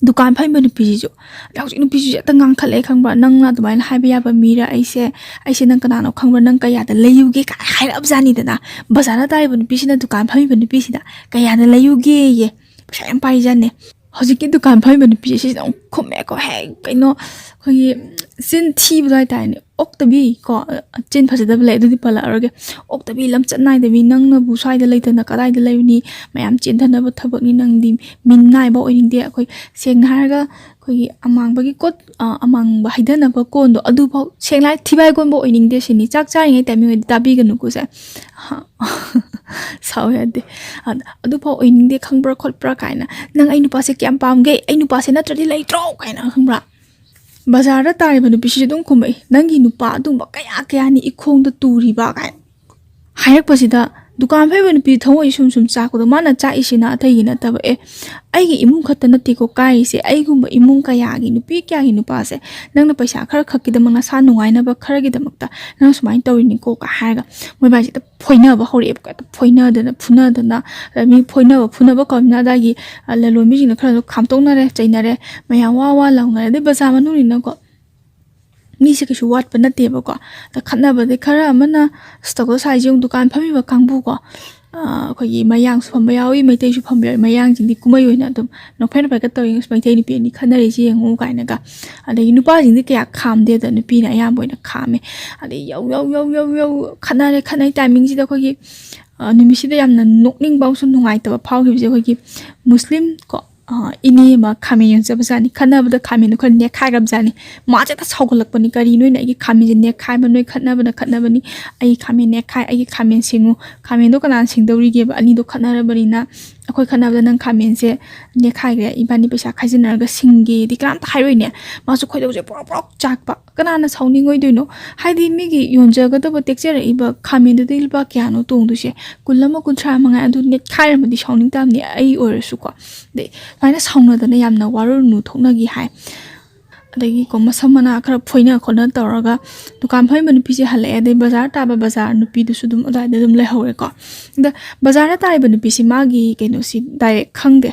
ꯗꯨꯀꯥꯟ ꯐꯝꯃꯤꯕ ꯅꯨꯄꯤꯁꯤꯁꯨ, ꯑꯗ ꯍꯧꯖꯤꯛ ꯅꯨꯄꯤꯁꯤꯁꯨ ꯍꯦꯛꯇ ꯉꯥꯡꯈꯠꯂꯛꯑꯦ, ꯈꯪꯕ꯭ꯔꯥ? "ꯅꯪꯅ ꯑꯗꯨꯃꯥꯏꯅ ꯍꯥꯏꯕ ꯌꯥꯕ ꯃꯤꯔ? ꯑꯩꯁꯦ, ꯑꯩꯁꯦ ꯅꯪ ꯀꯅꯥꯅꯣ ꯈꯪꯕ꯭ꯔꯥ? ꯅꯪ ꯀꯌꯥꯗ ꯂꯩꯌꯨꯒꯦ?" ꯀꯥꯏꯅ ꯍꯥꯏꯔꯛꯑꯕꯖꯥꯠꯅꯤꯗꯅ꯫ ꯕꯖꯥꯔꯗ ꯇꯥꯔꯤꯕ ꯅꯨꯄꯤꯁꯤꯅ ꯗꯨꯀꯥꯟ ꯐꯝꯃꯤꯕ ꯅꯨꯄꯤꯁꯤꯗ ꯀꯌꯥꯗ ꯂꯩꯌꯨꯒꯦꯌꯦ? ꯄꯩꯁꯥ ꯌꯥꯝ ꯄꯥꯏꯖꯥꯠꯅꯤ꯫ ꯍꯧꯖꯤꯛꯀꯤ ꯗꯨꯀꯥꯟ ꯐꯝꯃꯤꯕ ꯅꯨꯄꯤꯁꯦ ꯁꯤꯁꯤꯅ ꯑꯃꯨꯛ ꯈꯨꯝꯃꯦꯀꯣ, ꯍꯦꯛ ꯀꯩꯅꯣ, ꯑꯩꯈꯣꯏꯒꯤ ꯆꯤꯟ ꯊꯤꯕꯗꯣ ꯍꯥꯏꯇꯥꯔꯦꯅꯦ, ꯑꯣꯛꯇꯕꯤ ꯀꯣ, ꯆꯤꯟ ꯐꯖꯗꯕ ꯂꯩ, ꯑꯗꯨꯗꯤ ꯄꯜꯂꯛꯑꯔꯣꯏꯒꯦ꯫ "ꯑꯣꯛꯇꯕꯤ, ꯂꯝꯆꯠ ꯅꯥꯏꯗꯕꯤ, ꯅꯪꯅꯕꯨ ꯁ꯭ꯋꯥꯏꯗ ꯂꯩꯇꯅ ꯀꯗꯥꯏꯗ ꯂꯩꯔꯨꯅꯤ? ꯃꯌꯥꯝ ꯆꯦꯟꯊꯅꯕ ꯊꯕꯛꯅꯤ, ꯅꯪꯗꯤ ꯃꯤ ꯅꯥꯏꯕ ꯑꯣꯏꯅꯤꯡꯗꯦ꯫ ꯑꯩꯈꯣꯏ ꯁꯦꯡꯅ ꯍꯥꯏꯔꯒ ꯑꯩꯈꯣꯏꯒꯤ ꯑꯃꯥꯡꯕꯒꯤ ꯀꯣꯠ, ꯑ, ꯑꯃꯥꯡꯕ ꯍꯩꯊꯅꯕ ꯀꯣꯟꯗꯣ ꯑꯗꯨꯐꯥꯎ ꯁꯦꯡꯅ ꯍꯥꯏ ꯊꯤꯕꯥꯏ ꯀꯣꯟꯕ ꯑꯣꯏꯅꯤꯡꯗꯦ" ꯁꯤꯅꯤ꯫ ꯆꯥꯛ ꯆꯥꯔꯤꯉꯩ ꯇꯥꯏꯃꯤꯡ ꯑꯣꯏꯗꯤ ꯇꯥꯕꯤꯒꯅꯨꯀꯣ ꯁꯦ꯫ ꯁꯥꯎ ꯌꯥꯗꯦ꯫ ꯑꯗ ꯑꯗꯨꯐꯥꯎ ꯑꯣꯏꯅꯤꯡꯗꯦ, ꯈꯪꯕ꯭ꯔꯥ ꯈꯣꯠꯄ꯭ꯔꯥ ꯀꯥꯏꯅ, "ꯅꯪ ꯑꯩ ꯅꯨꯄꯥꯁꯦ ꯀꯌꯥꯝ ꯄꯥꯝꯒꯦ? ꯑꯩ ꯅꯨꯄꯥꯁꯦ ꯅꯠꯇ꯭ꯔꯗꯤ ꯂꯩꯇ꯭ꯔꯣ?" ꯀꯥꯏꯅ, ꯈꯪꯕ꯭ꯔꯥ? ꯕꯖꯥꯔꯗ ꯇꯥꯔꯤꯕ ꯅꯨꯄꯤꯁꯤꯁꯨ ꯑꯗꯨꯝ ꯈꯨꯝꯃꯛꯏ, "ꯅꯪꯒꯤ ꯅꯨꯄꯥ ꯑꯗꯨꯝꯕ ꯀꯌꯥ ꯀꯌꯥꯅꯤ ꯏꯈꯣꯡꯗ ꯇꯨꯔꯤꯕ?" ꯀꯥꯏꯅ ꯍꯥꯏꯔꯛꯄꯁꯤꯗ, ꯗꯨꯀꯥꯟ ꯐꯝꯃꯤꯕ ꯅꯨꯄꯤ ꯊꯃꯣꯏ ꯁꯨꯝ ꯁꯨꯝ ꯆꯥꯛꯄꯗꯣ, ꯃꯥꯅ ꯆꯥꯛꯏꯁꯤꯅ ꯑꯇꯩꯒꯤ ꯅꯠꯇꯕ, "ꯑꯦ, ꯑꯩꯒꯤ ꯏꯃꯨꯡ ꯈꯛꯇ ꯅꯠꯇꯦꯀꯣ ꯀꯥꯏꯔꯤꯁꯦ, ꯑꯩꯒꯨꯝꯕ ꯏꯃꯨꯡ ꯀꯌꯥꯒꯤ ꯅꯨꯄꯤ ꯀꯌꯥꯒꯤ ꯅꯨꯄꯥꯁꯦ ꯅꯪꯅ ꯄꯩꯁꯥ ꯈꯔ ꯈꯛꯀꯤꯗꯃꯛ, ꯅꯁꯥ ꯅꯨꯡꯉꯥꯏꯅꯕ ꯈꯔꯒꯤꯗꯃꯛꯇ ꯅꯪ ꯁꯨꯃꯥꯏꯅ ꯇꯧꯔꯤꯅꯤꯀꯣ" ꯀꯥꯏ ꯍꯥꯏꯔꯒ ꯃꯣꯏꯕꯥꯏꯁꯤꯗ ꯐꯣꯏꯅꯕ ꯍꯧꯔꯛꯑꯦꯕꯀꯣ꯫ ꯍꯦꯛꯇ ꯐꯣꯏꯅꯗꯅ ꯐꯨꯅꯗꯅ, ꯑꯗ ꯃꯤ ꯐꯣꯏꯅꯕ ꯐꯨꯅꯕ ꯀꯧꯅ ꯑꯗꯥꯒꯤ, ꯑ, ꯂꯂꯣꯟꯕꯤꯁꯤꯡꯅ ꯈꯔꯁꯨ ꯈꯥꯝꯇꯣꯛꯅꯔꯦ, ꯆꯩꯅꯔꯦ, ꯃꯌꯥꯝ ꯋꯥ ꯋꯥ ꯂꯥꯎꯅꯔꯦ꯫ ꯑꯗꯩ ꯕꯖꯥꯔ ꯃꯅꯨꯡꯅꯤꯅꯀꯣ, ꯃꯤꯁꯦ ꯀꯩꯁꯨ ꯋꯥꯠꯄ ꯅꯠꯇꯦꯕꯀꯣ꯫ ꯑꯗ ꯈꯠꯅꯕꯗꯤ ꯈꯔ ꯑꯃꯅ, ꯑꯁ, ꯇꯧꯒ ꯁꯥꯏꯁꯦ ꯌꯦꯡꯉꯨ, ꯗꯨꯀꯥꯟ ꯐꯝꯃꯤꯕ ꯀꯥꯡꯕꯨꯀꯣ, ꯑ, ꯑꯩꯈꯣꯏꯒꯤ ꯃꯌꯥꯡꯁꯨ ꯐꯝꯕ ꯌꯥꯎꯏ, ꯃꯩꯇꯩꯁꯨ ꯐꯝꯕ ꯌꯥꯎꯏ꯫ ꯃꯌꯥꯡꯁꯤꯡꯗꯤ ꯀꯨꯝꯍꯩ ꯑꯣꯏꯅ ꯑꯗꯨꯝ ꯅꯣꯛꯐꯦꯠ ꯅꯣꯛꯐꯦꯠꯀ ꯇꯧꯔꯤ, "ꯑꯁ, ꯃꯩꯇꯩ ꯅꯨꯄꯤ ꯑꯅꯤ ꯈꯠꯅꯔꯤꯁꯦ ꯌꯦꯡꯉꯨ" ꯀꯥꯏꯅꯒ꯫ ꯑꯗꯒꯤ ꯅꯨꯄꯥꯁꯤꯡꯗꯤ ꯀꯌꯥ ꯈꯥꯝꯗꯦꯗ, ꯅꯨꯄꯤꯅ ꯑꯌꯥꯝꯕ ꯑꯣꯏꯅ ꯈꯥꯝꯃꯦ꯫ ꯑꯗꯩ ꯌꯧ, ꯌꯧ, ꯌꯧ, ꯌꯧ, ꯌꯧ ꯈꯠꯅꯔꯦ꯫ ꯈꯠꯅꯩ ꯇꯥꯏꯃꯤꯡꯁꯤꯗ ꯑꯩꯈꯣꯏꯒꯤ, ꯑ, ꯅꯨꯃꯤꯠꯁꯤꯗ ꯌꯥꯝꯅ ꯅꯣꯛꯅꯤꯡꯕ ꯑꯃꯁꯨꯡ ꯅꯨꯡꯉꯥꯏꯇꯕ ꯐꯥꯎꯈꯤꯕꯁꯦ, ꯑꯩꯈꯣꯏꯒꯤ ꯃꯨꯁꯂꯤꯝ ꯀꯣ, ꯑ, ꯏꯅꯦ ꯑꯃ ꯈꯥꯃꯦꯟ ꯌꯣꯟꯖꯕꯖꯥꯠꯅꯤ꯫ ꯈꯠꯅꯕꯗ ꯈꯥꯃꯦꯟꯗꯣ ꯈꯔ ꯅꯦꯠꯈꯥꯏꯈ꯭ꯔꯕꯖꯥꯠꯅꯤ꯫ ꯃꯥꯁꯦ ꯍꯦꯛꯇ ꯁꯥꯎꯒꯠꯂꯛꯄꯅꯤ, "ꯀꯔꯤꯅꯣ ꯅꯣꯏꯅ ꯑꯩꯒꯤ ꯈꯥꯃꯦꯟꯁꯦ ꯅꯦꯠꯈꯥꯏꯕ? ꯅꯣꯏ ꯈꯠꯅꯕꯅ ꯈꯠꯅꯕꯅꯤ, ꯑꯩꯒꯤ ꯈꯥꯃꯦꯟ ꯅꯦꯠꯈꯥꯏ, ꯑꯩꯒꯤ ꯈꯥꯃꯦꯟ ꯁꯤꯡꯉꯨ꯫ ꯈꯥꯃꯦꯟꯗꯣ ꯀꯅꯥꯅ ꯁꯤꯡꯗꯧꯔꯤꯒꯦꯕ? ꯑꯅꯤꯗꯣ ꯈꯠꯅꯔꯕꯅꯤꯅ ꯑꯩꯈꯣꯏ ꯈꯠꯅꯕꯗ ꯅꯪ ꯈꯥꯃꯦꯟꯁꯦ ꯅꯦꯠꯈꯥꯏꯈ꯭ꯔꯦ, ꯏꯕꯥꯅꯤ ꯄꯩꯁꯥ ꯈꯥꯏꯖꯤꯟꯅꯔꯒ ꯁꯤꯡꯒꯦꯗꯤ ꯀꯅꯥꯝꯇ ꯍꯥꯏꯔꯣꯏꯅꯦ?" ꯃꯥꯁꯨ ꯈꯣꯏꯗꯧꯁꯦ ꯄ꯭ꯔꯣꯛ ꯄ꯭ꯔꯣꯛ ꯆꯥꯛꯄ꯫ ꯀꯅꯥꯅ ꯁꯥꯎꯅꯤꯡꯉꯣꯏꯗꯣꯏꯅꯣ? ꯍꯥꯏꯗꯤ ꯃꯤꯒꯤ ꯌꯣꯟꯖꯒꯗꯕ, ꯇꯦꯛꯆꯔꯛꯏꯕ ꯈꯥꯃꯦꯟꯗꯨꯗꯤ ꯂꯨꯄꯥ ꯀꯌꯥꯅꯣ ꯇꯣꯡꯗꯣꯏꯁꯦ? ꯀꯨꯟ ꯑꯃ, ꯀꯨꯟꯊ꯭ꯔꯥ ꯃꯉꯥꯏ꯫ ꯑꯗꯨ ꯅꯦꯠꯈꯥꯏꯔꯝꯃꯗꯤ ꯁꯥꯎꯅꯤꯡ ꯇꯥꯕꯅꯤ, ꯑꯩ ꯑꯣꯏꯔꯁꯨꯀꯣ꯫ ꯑꯗꯩ ꯁꯨꯃꯥꯏꯅ ꯁꯥꯎꯅꯗꯅ ꯌꯥꯝꯅ ꯋꯥꯔꯧꯅꯨ ꯊꯣꯛꯅꯈꯤ ꯍꯥꯏ꯫ ꯑꯗꯒꯤꯀꯣ, ꯃꯁꯝ ꯃꯅꯥ ꯈꯔ ꯐꯣꯏꯅ ꯈꯣꯠꯅ ꯇꯧꯔꯒ ꯗꯨꯀꯥꯟ ꯐꯝꯃꯤꯕ ꯅꯨꯄꯤꯁꯦ ꯍꯜꯂꯛꯑꯦ꯫ ꯑꯗꯩ ꯕꯖꯥꯔ ꯇꯥꯕ ꯕꯖꯥꯔ ꯅꯨꯄꯤꯗꯨꯁꯨ ꯑꯗꯨꯝ ꯑꯗꯨꯋꯥꯏꯗ ꯑꯗꯨꯝ ꯂꯩꯍꯧꯔꯦꯀꯣ꯫ ꯑꯗ ꯕꯖꯥꯔꯗ ꯇꯥꯔꯤꯕ ꯅꯨꯄꯤꯁꯤ, ꯃꯥꯒꯤ ꯀꯩꯅꯣꯁꯤ ꯗꯥꯏꯔꯦꯛ ꯈꯪꯗꯦ꯫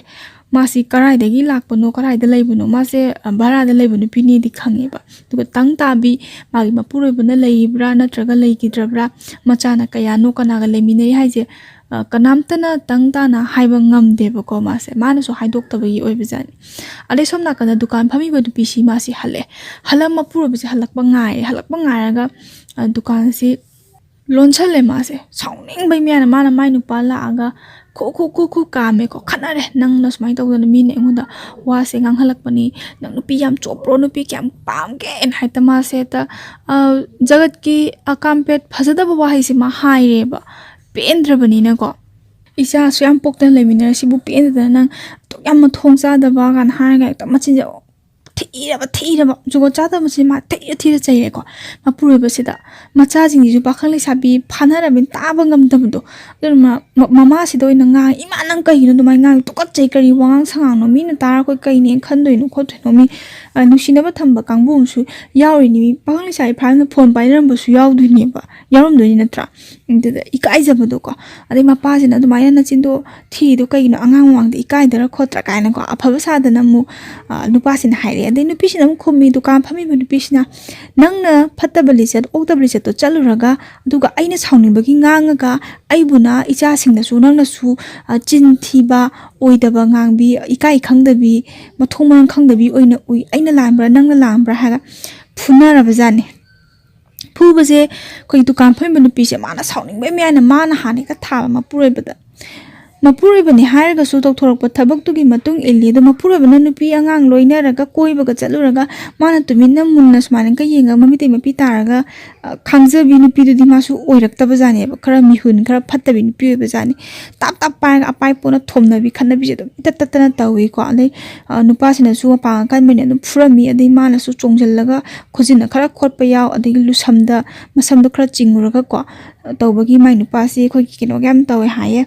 ꯃꯥꯁꯤ ꯀꯔꯥꯏꯗꯒꯤ ꯂꯥꯛꯄꯅꯣ, ꯀꯔꯥꯏꯗ ꯂꯩꯕꯅꯣ, ꯃꯥꯁꯦ, ꯑ, ꯚꯔꯥꯗ ꯂꯩꯕ ꯅꯨꯄꯤꯅꯦꯗꯤ ꯈꯪꯉꯦꯕ꯫ ꯑꯗꯨꯒ ꯇꯪ ꯇꯥꯕꯤ, ꯃꯥꯒꯤ ꯃꯄꯨꯔꯣꯏꯕꯅ ꯂꯩꯔꯤꯕ꯭ꯔꯥ ꯅꯠꯇ꯭ꯔꯒ ꯂꯩꯈꯤꯗ꯭ꯔꯕ꯭ꯔꯥ, ꯃꯆꯥꯅ ꯀꯌꯥꯅꯣ, ꯀꯅꯥꯒ ꯂꯩꯃꯤꯟꯅꯩ ꯍꯥꯏꯁꯦ, ꯑ, ꯀꯅꯥꯝꯇꯅ ꯇꯪ ꯇꯥꯅ ꯍꯥꯏꯕ ꯉꯝꯗꯦꯕꯀꯣ꯫ ꯃꯥꯁꯦ, ꯃꯥꯅꯁꯨ ꯍꯥꯏꯗꯣꯛꯇꯕꯒꯤ ꯑꯣꯏꯕꯖꯥꯠꯅꯤ꯫ ꯑꯗꯩ ꯁꯣꯝ ꯅꯥꯀꯟꯗ ꯗꯨꯀꯥꯟ ꯐꯝꯃꯤꯕ ꯅꯨꯄꯤꯁꯤ, ꯃꯥꯁꯤ ꯍꯜꯂꯛꯑꯦ꯫ ꯍꯜꯂ ꯃꯄꯨꯔꯣꯏꯕꯁꯦ ꯍꯜꯂꯛꯄ ꯉꯥꯏꯔꯦ꯫ ꯍꯜꯂꯛꯄ ꯉꯥꯏꯔꯒ, ꯑ, ꯗꯨꯀꯥꯟꯁꯤ ꯂꯣꯟꯁꯜꯂꯦ ꯃꯥꯁꯦ꯫ ꯁꯥꯎꯅꯤꯡꯕꯩ ꯃꯌꯥꯏꯅ ꯃꯥꯅ ꯃꯥꯏ ꯅꯨꯄꯥ ꯂꯥꯛꯑꯒ ꯈꯨ ꯈꯨ ꯈꯨ ꯈꯨ ꯀꯥꯝꯃꯦꯀꯣ꯫ "ꯈꯠꯅꯔꯦ, ꯅꯪꯅ ꯁꯨꯃꯥꯏꯅ ꯇꯧꯗꯅ, ꯃꯤꯅ ꯑꯩꯉꯣꯟꯗ ꯋꯥꯁꯦ ꯉꯥꯡꯍꯜꯂꯛꯄꯅꯤ, ꯅꯪ ꯅꯨꯄꯤ ꯌꯥꯝ ꯆꯣꯞꯄ꯭ꯔꯣ, ꯅꯨꯄꯤ ꯀꯌꯥꯝ ꯄꯥꯝꯒꯦꯅ?" ꯍꯦꯛꯇ ꯃꯥꯁꯦ ꯍꯦꯛꯇ, ꯑ, ꯖꯒꯠꯀꯤ ꯑꯀꯥꯝꯄꯦꯠ ꯐꯖꯗꯕ ꯋꯥꯍꯩꯁꯦ ꯃꯥ ꯍꯥꯏꯔꯦꯕ꯫ ꯄꯦꯟꯗ꯭ꯔꯕꯅꯤꯅꯀꯣ, "ꯏꯆꯥꯁꯨ ꯌꯥꯝ ꯄꯣꯛꯇꯅ ꯂꯩꯃꯤꯟꯅꯔ ꯁꯤꯕꯨ ꯄꯦꯟꯗꯗꯅ ꯅꯪ ꯑꯗꯨꯛ ꯌꯥꯝ ꯃꯊꯣꯡ ꯆꯥꯗꯕ" ꯀꯥꯏꯅ ꯍꯥꯏꯔꯒ ꯍꯦꯛꯇ ꯃꯆꯤꯟꯁꯦ ꯊꯤꯔꯕ, ꯊꯤꯔꯕ, ꯖꯨꯒꯣꯠ ꯆꯥꯗꯕꯁꯤ ꯃꯥ ꯊꯤꯔ ꯊꯤꯔ ꯆꯩꯔꯦꯀꯣ꯫ ꯃꯄꯨꯔꯣꯏꯕꯁꯤꯗ, ꯃꯆꯥꯁꯤꯡꯁꯤꯁꯨ ꯄꯥꯈꯪ ꯂꯩꯁꯥꯕꯤ ꯐꯥꯅꯔꯕꯅꯤꯅ ꯇꯥꯕ ꯉꯝꯗꯕꯗꯣ꯫ ꯑꯗꯨꯅ ꯃ-, ꯃ-, ꯃꯃꯥꯁꯤꯗ ꯑꯣꯏꯅ ꯉꯥꯡꯉꯤ, "ꯏꯃꯥ, ꯅꯪ ꯀꯩꯒꯤꯅꯣ ꯑꯗꯨꯃꯥꯏꯅ ꯉꯥꯡꯉꯤ? ꯇꯨꯀꯠꯆꯩ, ꯀꯔꯤ ꯋꯥꯉꯥꯡ ꯁꯉꯥꯡꯅꯣ? ꯃꯤꯅ ꯇꯥꯔ ꯑꯩꯈꯣꯏ ꯀꯩꯅꯦꯅ ꯈꯟꯗꯣꯏꯅꯣ ꯈꯣꯠꯇꯣꯏꯅꯣ? ꯃꯤ, ꯑ, ꯅꯨꯡꯁꯤꯅꯕ ꯊꯝꯕ ꯀꯥꯡꯕꯨ ꯑꯃꯁꯨ ꯌꯥꯎꯔꯤꯅꯤ, ꯃꯤ ꯄꯥꯈꯪ ꯂꯩꯁꯥꯕꯤ ꯐꯥꯅ ꯐꯣꯟ ꯄꯥꯏꯅꯔꯝꯕꯁꯨ ꯌꯥꯎꯗꯣꯏꯅꯦꯕ, ꯌꯥꯎꯔꯝꯗꯣꯏꯅꯤ ꯅꯠꯇ꯭ꯔꯥ?" ꯑꯗꯨꯗ ꯏꯀꯥꯏꯖꯕꯗꯣꯀꯣ꯫ ꯑꯗꯩ ꯃꯄꯥꯁꯤꯅ ꯑꯗꯨꯃꯥꯏꯅ ꯅꯆꯤꯟꯗꯣ ꯊꯤꯗꯣ ꯀꯩꯒꯤꯅꯣ, ꯑꯉꯥꯡ ꯃꯃꯥꯡꯗ ꯏꯀꯥꯏꯗꯔ ꯈꯣꯠꯇ꯭ꯔꯥ ꯀꯥꯏꯅꯀꯣ, ꯑꯐꯕ ꯁꯥꯗꯅ ꯑꯃꯨꯛ, ꯑ, ꯅꯨꯄꯥꯁꯤꯅ ꯍꯥꯏꯔꯛꯑꯦ꯫ ꯑꯗꯩ ꯅꯨꯄꯤꯁꯤꯅ ꯑꯃꯨꯛ ꯈꯨꯝꯃꯤ, ꯗꯨꯀꯥꯟ ꯐꯝꯃꯤꯕ ꯅꯨꯄꯤꯁꯤꯅ, "ꯅꯪꯅ ꯐꯠꯇꯕ ꯂꯤꯆꯠ, ꯑꯣꯛꯇꯕ ꯂꯤꯆꯠꯇꯣ ꯆꯠꯂꯨꯔꯒ, ꯑꯗꯨꯒ ꯑꯩꯅ ꯁꯥꯎꯅꯤꯡꯕꯒꯤ ꯉꯥꯡꯉꯒ, ꯑꯩꯕꯨꯅ ꯏꯆꯥꯁꯤꯡꯗꯁꯨ ꯅꯪꯅꯁꯨ, ꯑ, ꯆꯤꯟ ꯊꯤꯕ, ꯑꯣꯏꯗꯕ ꯉꯥꯡꯕꯤ, ꯏꯀꯥꯏ ꯈꯪꯗꯕꯤ, ꯃꯊꯣꯡ ꯃꯔꯝ ꯈꯪꯗꯕꯤ ꯑꯣꯏꯅ ꯎꯏ꯫ ꯑꯩꯅ ꯂꯥꯟꯕ꯭ꯔꯥ, ꯅꯪꯅ ꯂꯥꯟꯕ꯭ꯔꯥ?" ꯍꯥꯏꯔꯒ ꯐꯨꯅꯔꯕꯖꯥꯠꯅꯤ꯫ ꯐꯨꯕꯁꯦ ꯑꯩꯈꯣꯏ ꯗꯨꯀꯥꯟ ꯐꯝꯃꯤꯕ ꯅꯨꯄꯤꯁꯦ ꯃꯥꯅ ꯁꯥꯎꯅꯤꯡꯕꯩ ꯃꯌꯥꯏꯅ ꯃꯥꯅ ꯍꯥꯟꯅ ꯍꯦꯛꯇ ꯊꯥꯕ ꯃꯄꯨꯔꯣꯏꯕꯗ꯫ ꯃꯄꯨꯔꯣꯏꯕꯅꯤ ꯍꯥꯏꯔꯒꯁꯨ ꯇꯧꯊꯣꯔꯛꯄ ꯊꯕꯛꯇꯨꯒꯤ ꯃꯇꯨꯡ ꯏꯜꯂꯤ꯫ ꯑꯗꯣ ꯃꯄꯨꯔꯣꯏꯕꯅ ꯅꯨꯄꯤ ꯑꯉꯥꯡ ꯂꯣꯏꯅꯔꯒ ꯀꯣꯏꯕꯒ ꯆꯠꯂꯨꯔꯒ ꯃꯥꯅ ꯇꯨꯃꯤꯟꯅ ꯃꯨꯟꯅ ꯁꯨꯃꯥꯏꯅꯒ ꯌꯦꯡꯉꯒ ꯃꯃꯤꯠꯇꯩ ꯃꯄꯤ ꯇꯥꯔꯒ, ꯑ, ꯈꯥꯡꯖꯕꯤ ꯅꯨꯄꯤꯗꯨꯗꯤ ꯃꯥꯁꯨ ꯑꯣꯏꯔꯛꯇꯕꯖꯥꯠꯅꯦꯕ꯫ ꯈꯔ ꯃꯤꯍꯨꯟ ꯈꯔ ꯐꯠꯇꯕꯤ ꯅꯨꯄꯤ ꯑꯣꯏꯕꯖꯥꯠꯅꯤ꯫ ꯇꯥꯞ ꯇꯥꯞ ꯄꯥꯏꯔꯒ ꯑꯄꯥꯏ ꯄꯣꯅ ꯊꯣꯝꯅꯕꯤ ꯈꯠꯅꯕꯤꯁꯦ ꯑꯗꯨꯝ ꯏꯇꯠ ꯇꯠꯇꯅ ꯇꯧꯏꯀꯣ꯫ ꯑꯗꯩ, ꯑ, ꯅꯨꯄꯥꯁꯤꯅꯁꯨ ꯃꯄꯥꯡꯒꯜ ꯀꯟꯕꯅꯤ ꯑꯗꯨꯝ ꯐꯨꯔꯝꯃꯤ꯫ ꯑꯗꯩ ꯃꯥꯅꯁꯨ ꯆꯣꯡꯁꯤꯜꯂꯒ ꯈꯨꯖꯤꯟꯅ ꯈꯔ ꯈꯣꯠꯄ ꯌꯥꯎ, ꯑꯗꯒꯤ ꯂꯨꯁꯝꯗ ꯃꯁꯝꯗꯣ ꯈꯔ ꯆꯤꯡꯉꯨꯔꯒꯀꯣ ꯇꯧꯕꯒꯤ ꯃꯥꯏ ꯅꯨꯄꯥꯁꯤ ꯑꯩꯈꯣꯏꯒꯤ ꯀꯩꯅꯣꯒ ꯌꯥꯝ ꯇꯧꯋꯦ ꯍꯥꯏꯌꯦ꯫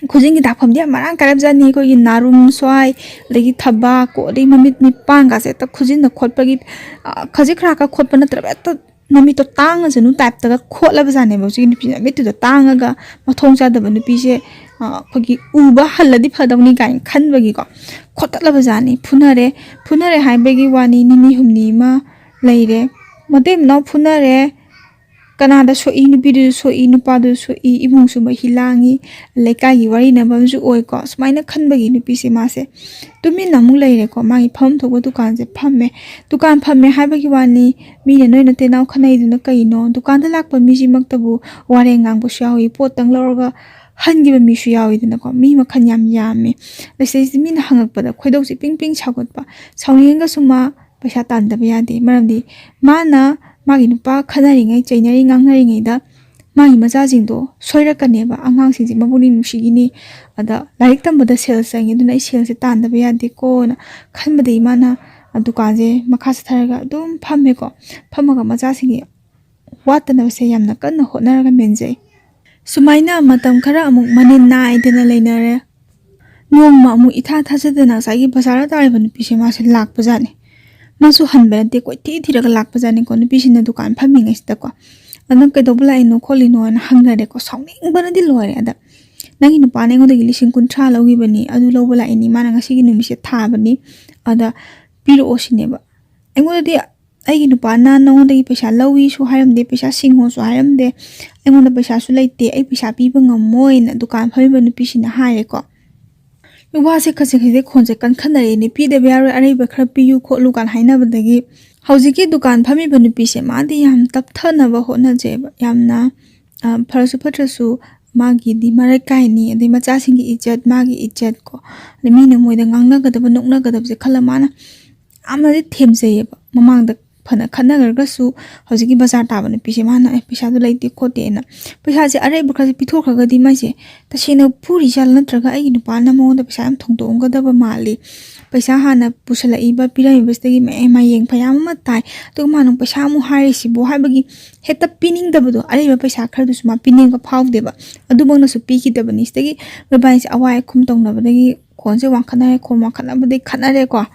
ꯈꯨꯖꯤꯟꯒꯤ ꯗꯥꯛꯐꯝꯗꯤ ꯌꯥꯝ ꯃꯔꯥꯡ ꯀꯥꯏꯔꯞꯖꯥꯠꯅꯤ꯫ ꯑꯩꯈꯣꯏꯒꯤ ꯅꯥꯔꯨꯝ ꯁ꯭ꯋꯥꯏ, ꯑꯗꯒꯤ ꯊꯕꯥꯛ ꯀꯣ, ꯑꯗꯩ ꯃꯃꯤꯠ ꯃꯤꯠꯄꯥꯟꯒꯁꯦ ꯍꯦꯛꯇ ꯈꯨꯖꯤꯟꯅ ꯈꯣꯠꯄꯒꯤ, ꯑ, ꯈꯖꯤꯛ ꯈꯔꯥꯛꯀ ꯈꯣꯠꯄ ꯅꯠꯇ꯭ꯔꯕ ꯍꯦꯛꯇ ꯃꯃꯤꯠꯇꯣ ꯇꯥꯡꯉꯁꯅꯨ ꯇꯥꯏꯞꯇꯒ ꯈꯣꯠꯂꯕꯖꯥꯠꯅꯦꯕ ꯍꯧꯖꯤꯛꯀꯤ ꯅꯨꯄꯤꯁꯦ꯫ ꯃꯃꯤꯠꯇꯨꯗ ꯇꯥꯡꯉꯒ ꯃꯊꯣꯡ ꯆꯥꯗꯕ ꯅꯨꯄꯤꯁꯦ, ꯑ, ꯑꯩꯈꯣꯏꯒꯤ ꯎꯕ ꯍꯜꯂꯗꯤ ꯐꯗꯧꯅꯤ ꯀꯥꯏꯅ ꯈꯟꯕꯒꯤꯀꯣ ꯈꯣꯠꯇꯠꯂꯕꯖꯥꯠꯅꯤ꯫ ꯐꯨꯅꯔꯦ꯫ ꯐꯨꯅꯔꯦ ꯍꯥꯏꯕꯒꯤ ꯋꯥꯅꯤ, ꯅꯤꯅꯤ ꯍꯨꯝꯅꯤ ꯑꯃ ꯂꯩꯔꯦ꯫ ꯃꯇꯩ ꯃꯅꯥꯎ ꯐꯨꯅꯔꯦ꯫ ꯀꯅꯥꯗ ꯁꯣꯛꯏ? ꯅꯨꯄꯤꯗꯨꯁꯨ ꯁꯣꯛꯏ, ꯅꯨꯄꯥꯗꯨꯁꯨ ꯁꯣꯛꯏ, ꯏꯃꯨꯡꯁꯨ ꯃꯍꯤ ꯂꯥꯡꯉꯤ, ꯂꯩꯀꯥꯏꯒꯤ ꯋꯥꯔꯤꯅꯕ ꯑꯃꯁꯨ ꯑꯣꯏꯀꯣ꯫ ꯁꯨꯃꯥꯏꯅ ꯈꯟꯕꯒꯤ ꯅꯨꯄꯤꯁꯦ ꯃꯥꯁꯦ ꯇꯨꯃꯤꯟꯅ ꯑꯃꯨꯛ ꯂꯩꯔꯦꯀꯣ꯫ ꯃꯥꯒꯤ ꯐꯝ ꯊꯣꯛꯄ ꯗꯨꯀꯥꯟꯁꯦ ꯐꯝꯃꯦ꯫ ꯗꯨꯀꯥꯟ ꯐꯝꯃꯦ ꯍꯥꯏꯕꯒꯤ ꯋꯥꯅꯤ, ꯃꯤꯅ ꯅꯣꯏ ꯅꯇꯩ ꯅꯅꯥꯎ ꯈꯠꯅꯩꯗꯨꯅ ꯀꯩꯅꯣ? ꯗꯨꯀꯥꯟꯗ ꯂꯥꯛꯄ ꯃꯤꯁꯤꯃꯛꯇꯕꯨ ꯋꯥꯔꯦꯡ ꯉꯥꯡꯕꯁꯨ ꯌꯥꯎꯏ, ꯄꯣꯠꯇꯪ ꯂꯧꯔꯒ ꯍꯟꯈꯤꯕ ꯃꯤꯁꯨ ꯌꯥꯎꯏꯗꯅꯀꯣ꯫ ꯃꯤ ꯃꯈꯜ ꯌꯥꯝ ꯌꯥꯝꯃꯦ꯫ ꯑꯗꯩ ꯁꯤꯗꯩꯁꯤꯗ ꯃꯤꯅ ꯍꯪꯉꯛꯄꯗ ꯈꯣꯏꯗꯧꯁꯦ ꯄꯤꯡ ꯄꯤꯡ ꯁꯥꯎꯒꯠꯄ꯫ ꯁꯥꯎꯅꯤꯡꯉꯒꯁꯨ ꯃꯥ ꯄꯩꯁꯥ ꯇꯥꯟꯗꯕ ꯌꯥꯗꯦ꯫ ꯃꯔꯝꯗꯤ ꯃꯥꯅ ꯃꯥꯒꯤ ꯅꯨꯄꯥ ꯈꯠꯅꯔꯤꯉꯩ, ꯆꯩꯅꯔꯤ ꯉꯥꯡꯅꯔꯤꯉꯩꯗ ꯃꯥꯒꯤ ꯃꯆꯥꯁꯤꯡꯗꯣ ꯁꯣꯏꯔꯛꯀꯅꯦꯕ꯫ ꯑꯉꯥꯡꯁꯤꯡꯁꯦ ꯃꯄꯨꯛꯅꯤꯡ ꯅꯨꯡꯁꯤꯈꯤꯅꯤ꯫ ꯑꯗ ꯂꯥꯏꯔꯤꯛ ꯇꯝꯕꯗ ꯁꯦꯜ ꯆꯪꯉꯤ, ꯑꯗꯨꯅ ꯑꯩ ꯁꯦꯜꯁꯦ ꯇꯥꯟꯗꯕ ꯌꯥꯗꯦꯀꯣꯅ ꯈꯟꯕꯗꯒꯤ ꯃꯥꯅ ꯗꯨꯀꯥꯟꯁꯦ ꯃꯈꯥ ꯆꯠꯊꯔꯒ ꯑꯗꯨꯝ ꯐꯝꯃꯦꯀꯣ꯫ ꯐꯝꯃꯒ ꯃꯆꯥꯁꯤꯡꯒꯤ ꯋꯥꯠꯇꯅꯕꯁꯦ ꯌꯥꯝꯅ ꯀꯟꯅ ꯍꯣꯠꯅꯔꯒ ꯃꯦꯟꯖꯩ꯫ ꯁꯨꯃꯥꯏꯅ ꯃꯇꯝ ꯈꯔ ꯑꯃꯨꯛ ꯃꯅꯤꯟ ꯅꯥꯏꯗꯅ ꯂꯩꯅꯔꯦ꯫ ꯅꯣꯡꯃ ꯑꯃꯨꯛ ꯏꯊꯥ ꯊꯥꯖꯗꯅ ꯉꯁꯥꯏꯒꯤ ꯕꯖꯥꯔꯗ ꯇꯥꯔꯤꯕ ꯅꯨꯄꯤꯁꯦ ꯃꯥꯁꯦ ꯂꯥꯛꯄꯖꯥꯠꯅꯤ꯫ ꯃꯥꯁꯨ ꯍꯟꯕ ꯅꯠꯇꯦ, ꯀꯣꯏꯊꯤ ꯊꯤꯔꯒ ꯂꯥꯛꯄꯖꯥꯠꯅꯤꯀꯣ, ꯅꯨꯄꯤꯁꯤꯅ ꯗꯨꯀꯥꯟ ꯐꯝꯃꯤꯉꯩꯁꯤꯗꯀꯣ꯫ ꯑꯗꯨꯝ "ꯀꯩꯗꯧꯕ ꯂꯥꯛꯏꯅꯣ ꯈꯣꯠꯂꯤꯅꯣ?" ꯍꯥꯏꯅ ꯍꯪꯅꯔꯦꯀꯣ꯫ ꯁꯥꯎꯅꯤꯡꯕꯅꯗꯤ ꯂꯣꯏꯔꯦ꯫ ꯑꯗ "ꯅꯪꯒꯤ ꯅꯨꯄꯥꯅ ꯑꯩꯉꯣꯟꯗꯒꯤ ꯂꯤꯁꯤꯡ ꯀꯨꯟꯊ꯭ꯔꯥ ꯂꯧꯈꯤꯕꯅꯤ, ꯑꯗꯨ ꯂꯧꯕ ꯂꯥꯛꯏꯅꯤ, ꯃꯥꯅ ꯉꯁꯤꯒꯤ ꯅꯨꯃꯤꯠꯁꯦ ꯊꯥꯕꯅꯤ, ꯑꯗ ꯄꯤꯔꯛꯑꯣ ꯁꯤꯅꯦꯕ꯫ ꯑꯩꯉꯣꯟꯗꯗꯤ ꯑꯩꯒꯤ ꯅꯨꯄꯥꯅ ꯅꯉꯣꯟꯗꯒꯤ ꯄꯩꯁꯥ ꯂꯧꯏꯁꯨ ꯍꯥꯏꯔꯝꯗꯦ, ꯄꯩꯁꯥ ꯁꯤꯡꯉꯣꯁꯨ ꯍꯥꯏꯔꯝꯗꯦ, ꯑꯩꯉꯣꯟꯗ ꯄꯩꯁꯥꯁꯨ ꯂꯩꯇꯦ, ꯑꯩ ꯄꯩꯁꯥ ꯄꯤꯕ ꯉꯝꯃꯣꯏꯅ ꯗꯨꯀꯥꯟ ꯐꯝꯃꯤꯕ ꯅꯨꯄꯤꯁꯤꯅ ꯍꯥꯏꯔꯦꯀꯣ꯫ ꯋꯥꯁꯦ ꯈꯖꯤꯛ ꯈꯖꯤꯛ ꯈꯣꯟꯁꯦ ꯀꯟꯈꯠꯅꯔꯛꯑꯦꯅꯦ, "ꯄꯤꯗꯕ ꯌꯥꯔꯣꯏ, ꯑꯔꯩꯕ ꯈꯔ ꯄꯤꯌꯨ ꯈꯣꯠꯂꯨ" ꯀꯥꯏꯅ ꯍꯥꯏꯅꯕꯗꯒꯤ ꯍꯧꯖꯤꯛꯀꯤ ꯗꯨꯀꯥꯟ ꯐꯝꯃꯤꯕ ꯅꯨꯄꯤꯁꯦ ꯃꯥꯗꯤ ꯌꯥꯝ ꯇꯞꯊꯅꯕ ꯍꯣꯠꯅꯖꯩꯑꯕ, ꯌꯥꯝꯅ, ꯑ, ꯐꯔꯁꯨ ꯐꯠꯇ꯭ꯔꯁꯨ ꯃꯥꯒꯤꯗꯤ ꯃꯔꯛ ꯀꯥꯏꯅꯤ, ꯑꯗꯩ ꯃꯆꯥꯁꯤꯡꯒꯤ ꯏꯖꯠ, ꯃꯥꯒꯤ ꯏꯖꯠ ꯀꯣ, ꯑꯗꯩ ꯃꯤꯅ ꯃꯣꯏꯗ ꯉꯥꯡꯅꯒꯗꯕ, ꯅꯣꯛꯅꯒꯗꯕꯁꯦ ꯈꯜꯂ ꯃꯥꯅ ꯌꯥꯝꯅꯗꯤ ꯊꯦꯝꯖꯩꯌꯦꯕ꯫ ꯃꯃꯥꯡꯗ ꯐꯅ ꯈꯠꯅꯈ꯭ꯔꯒꯁꯨ ꯍꯧꯖꯤꯛꯀꯤ ꯕꯖꯥꯔ ꯇꯥꯕ ꯅꯨꯄꯤꯁꯦ ꯃꯥꯅ, "ꯑꯦ, ꯄꯩꯁꯥꯗꯣ ꯂꯩꯇꯦ ꯈꯣꯠꯇꯦꯅ", ꯄꯩꯁꯥꯁꯦ ꯑꯔꯩꯕ ꯈꯔꯁꯦ ꯄꯤꯊꯣꯛꯈ꯭ꯔꯒꯗꯤ ꯃꯥꯁꯦ ꯇꯁꯦꯡꯅ ꯐꯨꯔꯤꯖꯥꯠꯂ, ꯅꯠꯇ꯭ꯔꯒ ꯑꯩꯒꯤ ꯅꯨꯄꯥꯅ ꯃꯉꯣꯟꯗ ꯄꯩꯁꯥ ꯌꯥꯝ ꯊꯣꯡꯗꯣꯛꯑꯝꯒꯗꯕ ꯃꯥꯜꯂꯤ, ꯄꯩꯁꯥ ꯍꯥꯟꯅ ꯄꯨꯁꯜꯂꯛꯏꯕ ꯄꯤꯔꯝꯃꯤꯕꯁꯤꯗꯒꯤ ꯃꯌꯥꯝ ꯃꯌꯦꯡ ꯐꯌꯥꯝ ꯑꯃ ꯇꯥꯏ, ꯑꯗꯨꯒ ꯃꯥꯅ ꯄꯩꯁꯥ ꯑꯃꯨꯛ ꯍꯥꯏꯔꯤꯁꯤꯕꯨ ꯍꯥꯏꯕꯒꯤ ꯍꯦꯛꯇ ꯄꯤꯅꯤꯡꯗꯕꯗꯣ, ꯑꯔꯩꯕ ꯄꯩꯁꯥ ꯈꯔꯗꯨꯁꯨ ꯃꯥ ꯄꯤꯅꯤꯡꯕ ꯐꯥꯎꯗꯦꯕ꯫ ꯑꯗꯨꯃꯛꯅꯁꯨ ꯄꯤꯈꯤꯗꯕꯅꯤ꯫ ꯁꯤꯗꯒꯤ ꯃꯕꯥꯅꯤꯁꯦ ꯑꯋꯥꯏ ꯑꯈꯨꯝ ꯇꯧꯅꯕꯗꯒꯤ ꯈꯣꯟꯁꯦ ꯋꯥꯡꯈꯠꯅꯔꯦ, ꯈꯣꯟ ꯋꯥꯡꯈꯠꯅꯕꯗꯒꯤ ꯈꯠꯅꯔꯦꯀꯣ꯫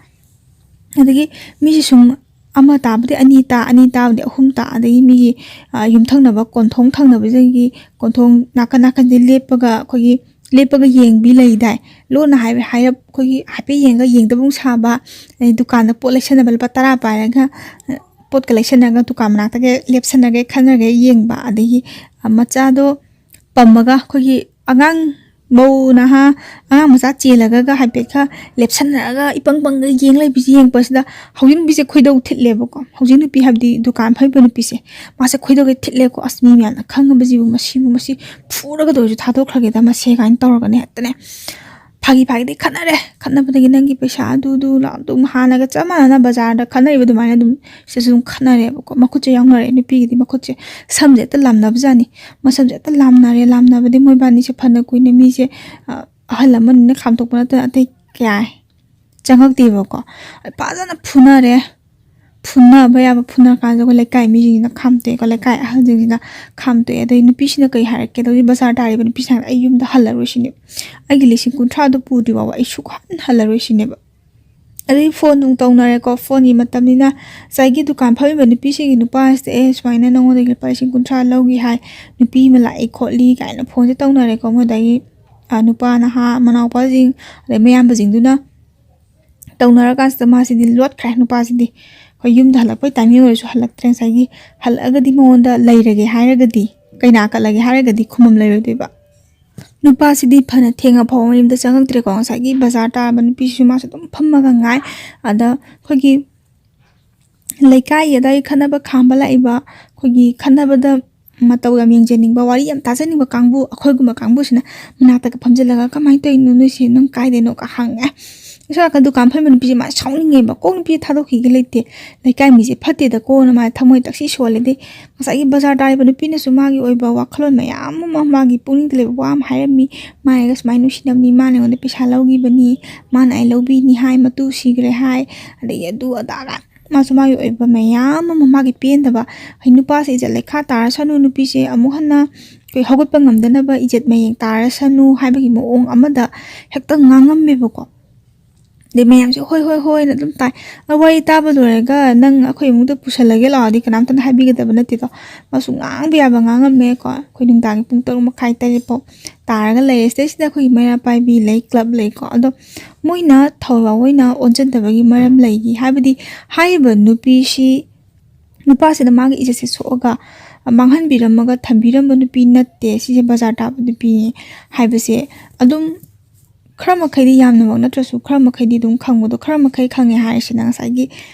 ꯑꯗꯒꯤ ꯃꯤꯁꯦ ꯁꯨꯝ ꯑꯃ ꯇꯥꯕꯗꯤ ꯑꯅꯤ ꯇꯥ, ꯑꯅꯤ ꯇꯥꯕꯗꯤ ꯑꯍꯨꯝ ꯇꯥ, ꯑꯗꯒꯤ ꯃꯤꯒꯤ, ꯑ, ꯌꯨꯝꯊꯪꯅꯕ ꯀꯣꯟꯊꯣꯡ ꯊꯪꯅꯕꯗꯒꯤ ꯀꯣꯟꯊꯣꯡ ꯅꯥꯀꯟ ꯅꯥꯀꯟꯁꯦ ꯂꯦꯞꯄꯒ, ꯑꯩꯈꯣꯏꯒꯤ ꯂꯦꯞꯄꯒ ꯌꯦꯡꯕꯤ ꯂꯩꯗꯥꯏ, ꯂꯣꯟꯅ ꯍꯥꯏꯕ ꯍꯥꯏꯔꯞ ꯑꯩꯈꯣꯏꯒꯤ ꯍꯥꯏꯐꯦꯠ ꯌꯦꯡꯉꯒ ꯌꯦꯡꯗꯕ ꯑꯃꯨꯛ ꯁꯥꯕ, ꯑꯗꯩ ꯗꯨꯀꯥꯟꯗ ꯄꯣꯠ ꯂꯩꯁꯟꯅꯕ ꯂꯨꯄꯥ ꯇꯔꯥ ꯄꯥꯏꯔꯒ, ꯑ, ꯄꯣꯠꯀ ꯂꯩꯁꯟꯅꯔꯒ ꯗꯨꯀꯥꯟ ꯃꯅꯥꯛꯇꯒ ꯂꯦꯞꯁꯟꯅꯒꯦ ꯈꯟꯅꯒꯦ ꯌꯦꯡꯕ, ꯑꯗꯒꯤ, ꯑ, ꯃꯆꯥꯗꯣ ꯄꯝꯃꯒ ꯑꯩꯈꯣꯏꯒꯤ ꯑꯉꯥꯡ ꯃꯧ ꯅꯍꯥ, ꯑꯉꯥꯡ ꯃꯆꯥ ꯆꯦꯜꯂꯒꯒ ꯍꯥꯏꯐꯦꯠꯀ ꯂꯦꯞꯁꯟꯅꯔꯒ ꯏꯄꯪ ꯄꯪꯒ ꯌꯦꯡ ꯂꯩꯕꯁꯤ ꯌꯦꯡꯉꯛꯄꯁꯤꯗ ꯍꯧꯖꯤꯛ ꯅꯨꯄꯤꯁꯦ ꯈꯣꯏꯗꯧ ꯊꯤꯠꯂꯦꯕꯀꯣ꯫ ꯍꯧꯖꯤꯛ ꯅꯨꯄꯤ ꯍꯥꯏꯕꯗꯤ ꯗꯨꯀꯥꯟ ꯐꯝꯃꯤꯕ ꯅꯨꯄꯤꯁꯦ, ꯃꯥꯁꯦ ꯈꯣꯏꯗꯧꯒ ꯊꯤꯠꯂꯦꯀꯣ꯫ "ꯑꯁ, ꯃꯤ ꯃꯌꯥꯝꯅ ꯈꯪꯉꯕꯁꯤꯕꯨ, ꯃꯁꯤꯕꯨ, ꯃꯁꯤ ꯐꯨꯔꯒꯗ ꯑꯣꯏꯔꯁꯨ ꯊꯥꯗꯣꯛꯈ꯭ꯔꯒꯦꯗ ꯃꯁꯦ" ꯀꯥꯏꯅ ꯇꯧꯔꯒꯅꯦ ꯍꯦꯛꯇꯅꯦ ꯐꯥꯒꯤ ꯐꯥꯒꯤꯗꯤ ꯈꯠꯅꯔꯦ꯫ ꯈꯠꯅꯕꯗꯒꯤ "ꯅꯪꯒꯤ ꯄꯩꯁꯥ ꯑꯗꯨ ꯑꯗꯨ ꯂꯥꯛ-", ꯑꯗꯨꯝ ꯍꯥꯟꯅꯒ ꯆꯞ ꯃꯥꯟꯅꯅ ꯕꯖꯥꯔꯗ ꯈꯠꯅꯔꯤꯕ ꯑꯗꯨꯃꯥꯏꯅ ꯑꯗꯨꯝ ꯁꯤꯗꯁꯨ ꯑꯗꯨꯝ ꯈꯠꯅꯔꯦꯕꯀꯣ꯫ ꯃꯈꯨꯠꯁꯦ ꯌꯥꯎꯅꯔꯦ, ꯅꯨꯄꯤꯒꯤꯗꯤ ꯃꯈꯨꯠꯁꯦ ꯁꯝꯁꯦ ꯍꯦꯛꯇ ꯂꯥꯝꯅꯕꯖꯥꯠꯅꯤ꯫ ꯃꯁꯝꯁꯦ ꯍꯦꯛꯇ ꯂꯥꯝꯅꯔꯦ꯫ ꯂꯥꯝꯅꯕꯗꯤ ꯃꯣꯏꯕꯥꯅꯤꯁꯦ ꯐꯅ ꯀꯨꯏꯅ ꯃꯤꯁꯦ, ꯑ, ꯑꯍꯜ ꯑꯃꯅꯤꯅ ꯈꯥꯝꯗꯣꯛꯄ ꯅꯠꯇꯅ ꯑꯇꯩ ꯀꯌꯥ ꯆꯪꯉꯛꯇꯦꯕꯀꯣ꯫ ꯐꯖꯅ ꯐꯨꯅꯔꯦ꯫ ꯐꯨꯅꯕ ꯌꯥꯕ ꯐꯨꯅꯔꯀꯥꯟꯗ ꯑꯩꯈꯣꯏ ꯂꯩꯀꯥꯏ ꯃꯤꯁꯤꯡꯁꯤꯅ ꯈꯥꯝꯇꯣꯛꯑꯦꯀꯣ, ꯂꯩꯀꯥꯏ ꯑꯍꯜꯁꯤꯡꯁꯤꯅ ꯈꯥꯝꯇꯣꯛꯑꯦ꯫ ꯑꯗꯩ ꯅꯨꯄꯤꯁꯤꯅ ꯀꯩ ꯍꯥꯏꯔꯛꯀꯦ? ꯑꯗꯩ ꯕꯖꯥꯔ ꯇꯥꯔꯤꯕ ꯅꯨꯄꯤꯁꯤꯅ ꯍꯥꯏꯔꯦ, "ꯑꯩ ꯌꯨꯝꯗ ꯍꯜꯂꯔꯣꯏ ꯁꯤꯅꯦꯕ꯫ ꯑꯩꯒꯤ ꯂꯤꯁꯤꯡ ꯀꯨꯟꯊ꯭ꯔꯥꯗꯣ ꯄꯨꯗ꯭ꯔꯤ ꯐꯥꯎꯕ ꯑꯩ ꯁꯨꯛꯍꯟ ꯍꯜꯂꯔꯣꯏ ꯁꯤꯅꯦꯕ"꯫ ꯑꯗꯩ ꯐꯣꯟ ꯅꯨꯡ ꯇꯧꯅꯔꯦꯀꯣ꯫ ꯐꯣꯟꯒꯤ ꯃꯇꯝꯅꯤꯅ ꯉꯁꯥꯏꯒꯤ ꯗꯨꯀꯥꯟ ꯐꯝꯃꯤꯕ ꯅꯨꯄꯤꯁꯤꯒꯤ ꯅꯨꯄꯥꯁꯤꯗ, "ꯑꯦ, ꯁꯨꯃꯥꯏꯅ ꯅꯉꯣꯟꯗꯒꯤ ꯂꯨꯄꯥ ꯂꯤꯁꯤꯡ ꯀꯨꯟꯊ꯭ꯔꯥ ꯂꯧꯈꯤ ꯍꯥꯏ, ꯅꯨꯄꯤ ꯑꯃ ꯂꯥꯛꯏ ꯈꯣꯠꯂꯤ" ꯀꯥꯏꯅ ꯐꯣꯟꯁꯦ ꯇꯧꯅꯔꯦꯀꯣ꯫ ꯃꯣꯏꯗꯒꯤ, ꯑ, ꯅꯨꯄꯥ ꯅꯍꯥ ꯃꯅꯥꯎꯄꯥꯁꯤꯡ, ꯑꯗꯩ ꯃꯌꯥꯝꯕꯁꯤꯡꯗꯨꯅ ꯇꯧꯅꯔꯀꯥꯟꯁꯤꯗ ꯃꯥꯁꯤꯗꯤ ꯂꯣꯠꯈ꯭ꯔꯦ꯫ ꯅꯨꯄꯥꯁꯤꯗꯤ ꯑꯩꯈꯣꯏ ꯌꯨꯝꯗ ꯍꯜꯂꯛꯄꯩ ꯇꯥꯏꯃꯤꯡ ꯑꯣꯏꯔꯁꯨ ꯍꯜꯂꯛꯇ꯭ꯔꯦ꯫ ꯉꯁꯥꯏꯒꯤ ꯍꯜꯂꯛꯑꯒꯗꯤ ꯃꯉꯣꯟꯗ ꯂꯩꯔꯒꯦ ꯍꯥꯏꯔꯒꯗꯤ, ꯀꯩꯅꯥ ꯀꯠꯂꯒꯦ ꯍꯥꯏꯔꯒꯗꯤ ꯈꯨꯃꯝ ꯂꯩꯔꯣꯏꯗꯣꯏꯕ꯫ ꯅꯨꯄꯥꯁꯤꯗꯤ ꯐꯅ ꯊꯦꯡꯉ ꯐꯥꯎꯕ ꯃꯌꯨꯝꯗ ꯆꯪꯉꯛꯇ꯭ꯔꯦꯀꯣ꯫ ꯉꯁꯥꯏꯒꯤ ꯕꯖꯥꯔ ꯇꯥꯔꯕ ꯅꯨꯄꯤꯁꯤꯁꯨ ꯃꯥꯁꯨ ꯑꯗꯨꯝ ꯐꯝꯃꯒ ꯉꯥꯏ꯫ ꯑꯗ ꯑꯩꯈꯣꯏꯒꯤ ꯂꯩꯀꯥꯏꯒꯤ ꯑꯗꯥꯏ ꯈꯠꯅꯕ ꯈꯥꯝꯕ ꯂꯥꯛꯏꯕ, ꯑꯩꯈꯣꯏꯒꯤ ꯈꯠꯅꯕꯗ ꯃꯇꯧ ꯌꯥꯝ ꯌꯦꯡꯖꯅꯤꯡꯕ, ꯋꯥꯔꯤ ꯌꯥꯝ ꯇꯥꯖꯅꯤꯡꯕ ꯀꯥꯡꯕꯨ, ꯑꯩꯈꯣꯏꯒꯨꯝꯕ ꯀꯥꯡꯕꯨꯁꯤꯅ ꯃꯅꯥꯛꯇꯒ ꯐꯝꯖꯤꯜꯂꯒ, "ꯀꯃꯥꯏꯅ ꯇꯧꯔꯤꯅꯣ ꯅꯣꯏꯁꯦ? ꯅꯪ ꯀꯥꯏꯗꯩꯅꯣ?" ꯀ ꯍꯪꯉꯦ꯫ ꯁꯣꯝ ꯅꯥꯀꯟ ꯗꯨꯀꯥꯟ ꯐꯝꯃꯤꯕ ꯅꯨꯄꯤꯁꯦ ꯃꯥ ꯁꯥꯎꯅꯤꯡꯉꯦꯕ꯫ "ꯀꯣꯛ ꯅꯨꯄꯤ ꯊꯥꯗꯣꯛꯈꯤꯒꯦ ꯂꯩꯇꯦ, ꯂꯩꯀꯥꯏ ꯃꯤꯁꯦ ꯐꯠꯇꯦꯗꯀꯣꯅ" ꯃꯥ ꯊꯃꯣꯏ ꯇꯛꯁꯤ ꯁꯣꯜꯂꯦ꯫ ꯑꯗꯩ ꯉꯁꯥꯏꯒꯤ ꯕꯖꯥꯔ ꯇꯥꯔꯤꯕ ꯅꯨꯄꯤꯅꯁꯨ ꯃꯥꯒꯤ ꯑꯣꯏꯕ ꯋꯥꯈꯜꯂꯣꯟ ꯃꯌꯥꯝ ꯑꯃ, ꯃꯥꯒꯤ ꯄꯨꯛꯅꯤꯡꯗ ꯂꯩꯕ ꯋꯥ ꯑꯃ ꯍꯥꯏꯔꯝꯃꯤ꯫ "ꯃꯥꯅꯒ ꯁꯨꯃꯥꯏꯅ ꯅꯨꯡꯁꯤꯅꯕꯅꯤ, ꯃꯥꯅ ꯑꯩꯉꯣꯟꯗ ꯄꯩꯁꯥ ꯂꯧꯈꯤꯕꯅꯤ, ꯃꯥꯅ ꯑꯩ ꯂꯧꯕꯤꯅꯤ ꯍꯥꯏ, ꯃꯇꯨ ꯁꯤꯈ꯭ꯔꯦ ꯍꯥꯏ", ꯑꯗꯒꯤ ꯑꯗꯨ ꯑꯗꯥꯒ ꯃꯥꯁꯨ ꯃꯥꯒꯤ ꯑꯣꯏꯕ ꯃꯌꯥꯝ ꯑꯃ, ꯃꯥꯒꯤ ꯄꯦꯟꯗꯕ, "ꯑꯩ ꯅꯨꯄꯥꯁꯦ ꯏꯖꯠ ꯂꯩꯈꯥ ꯇꯥꯔꯁꯅꯨ, ꯅꯨꯄꯤꯁꯦ ꯑꯃꯨꯛ ꯍꯟꯅ ꯑꯩꯈꯣꯏ ꯍꯧꯒꯠꯄ ꯉꯝꯗꯅꯕ ꯏꯖꯠ ꯃꯌꯦꯡ ꯇꯥꯔꯁꯅꯨ" ꯍꯥꯏꯕꯒꯤ ꯃꯑꯣꯡ ꯑꯃꯗ ꯍꯦꯛꯇ ꯉꯥꯡꯉꯝꯃꯦꯕꯀꯣ꯫ ꯑꯗꯩ ꯃꯌꯥꯝꯁꯦ "ꯍꯣꯏ, ꯍꯣꯏ, ꯍꯣꯏꯅ" ꯑꯗꯨꯝ ꯇꯥꯏ꯫ ꯑ, ꯋꯥꯔꯤ ꯇꯥꯕ ꯂꯣꯏꯔꯒ "ꯅꯪ ꯑꯩꯈꯣꯏ ꯏꯃꯨꯡꯗ ꯄꯨꯁꯜꯂꯒꯦ ꯂꯥꯛꯑꯣꯗꯤ" ꯀꯅꯥꯝꯇꯅ ꯍꯥꯏꯕꯤꯒꯗꯕ ꯅꯠꯇꯦꯗꯣ꯫ ꯃꯥꯁꯨ ꯉꯥꯡꯕ ꯌꯥꯕ ꯉꯥꯡꯉꯝꯃꯦꯀꯣ꯫ ꯑꯩꯈꯣꯏ ꯅꯨꯡꯗꯥꯡꯒꯤ ꯄꯨꯡ ꯇꯔꯨꯛ ꯃꯈꯥꯏ, ꯇꯔꯦꯠ ꯐꯥꯎ ꯇꯥꯔꯒ ꯂꯩꯔꯦ꯫ ꯁꯤꯗꯩꯁꯤꯗ ꯑꯩꯈꯣꯏꯒꯤ ꯃꯩꯔꯥ ꯄꯥꯏꯕꯤ ꯂꯩ, ꯀ꯭ꯂꯕ ꯂꯩꯀꯣ꯫ ꯑꯗꯣ ꯃꯣꯏꯅ ꯊꯧꯔꯥꯡ ꯑꯣꯏꯅ ꯑꯣꯟꯁꯤꯟꯗꯕꯒꯤ ꯃꯔꯝ ꯂꯩꯈꯤ꯫ ꯍꯥꯏꯕꯗꯤ ꯍꯥꯏꯔꯤꯕ ꯅꯨꯄꯤꯁꯤ, ꯅꯨꯄꯥꯁꯤꯅ ꯃꯥꯒꯤ ꯏꯖꯠꯁꯦ ꯁꯣꯛꯑꯒ ꯃꯥꯡꯍꯟꯕꯤꯔꯝꯃꯒ ꯊꯝꯕꯤꯔꯝꯕ ꯅꯨꯄꯤ ꯅꯠꯇꯦ, ꯁꯤꯁꯦ ꯕꯖꯥꯔ ꯇꯥꯕ ꯅꯨꯄꯤꯅꯤ ꯍꯥꯏꯕꯁꯦ ꯑꯗꯨꯝ ꯈꯔ ꯃꯈꯩꯗꯤ, ꯌꯥꯝꯅꯃꯛ ꯅꯠꯇ꯭ꯔꯁꯨ ꯈꯔ ꯃꯈꯩꯗꯤ ꯑꯗꯨꯝ ꯈꯪꯕꯗꯣ, ꯈꯔ ꯃꯈꯩ ꯈꯪꯉꯦ ꯍꯥꯏꯔꯤꯁꯤꯅ ꯉꯁꯥꯏꯒꯤ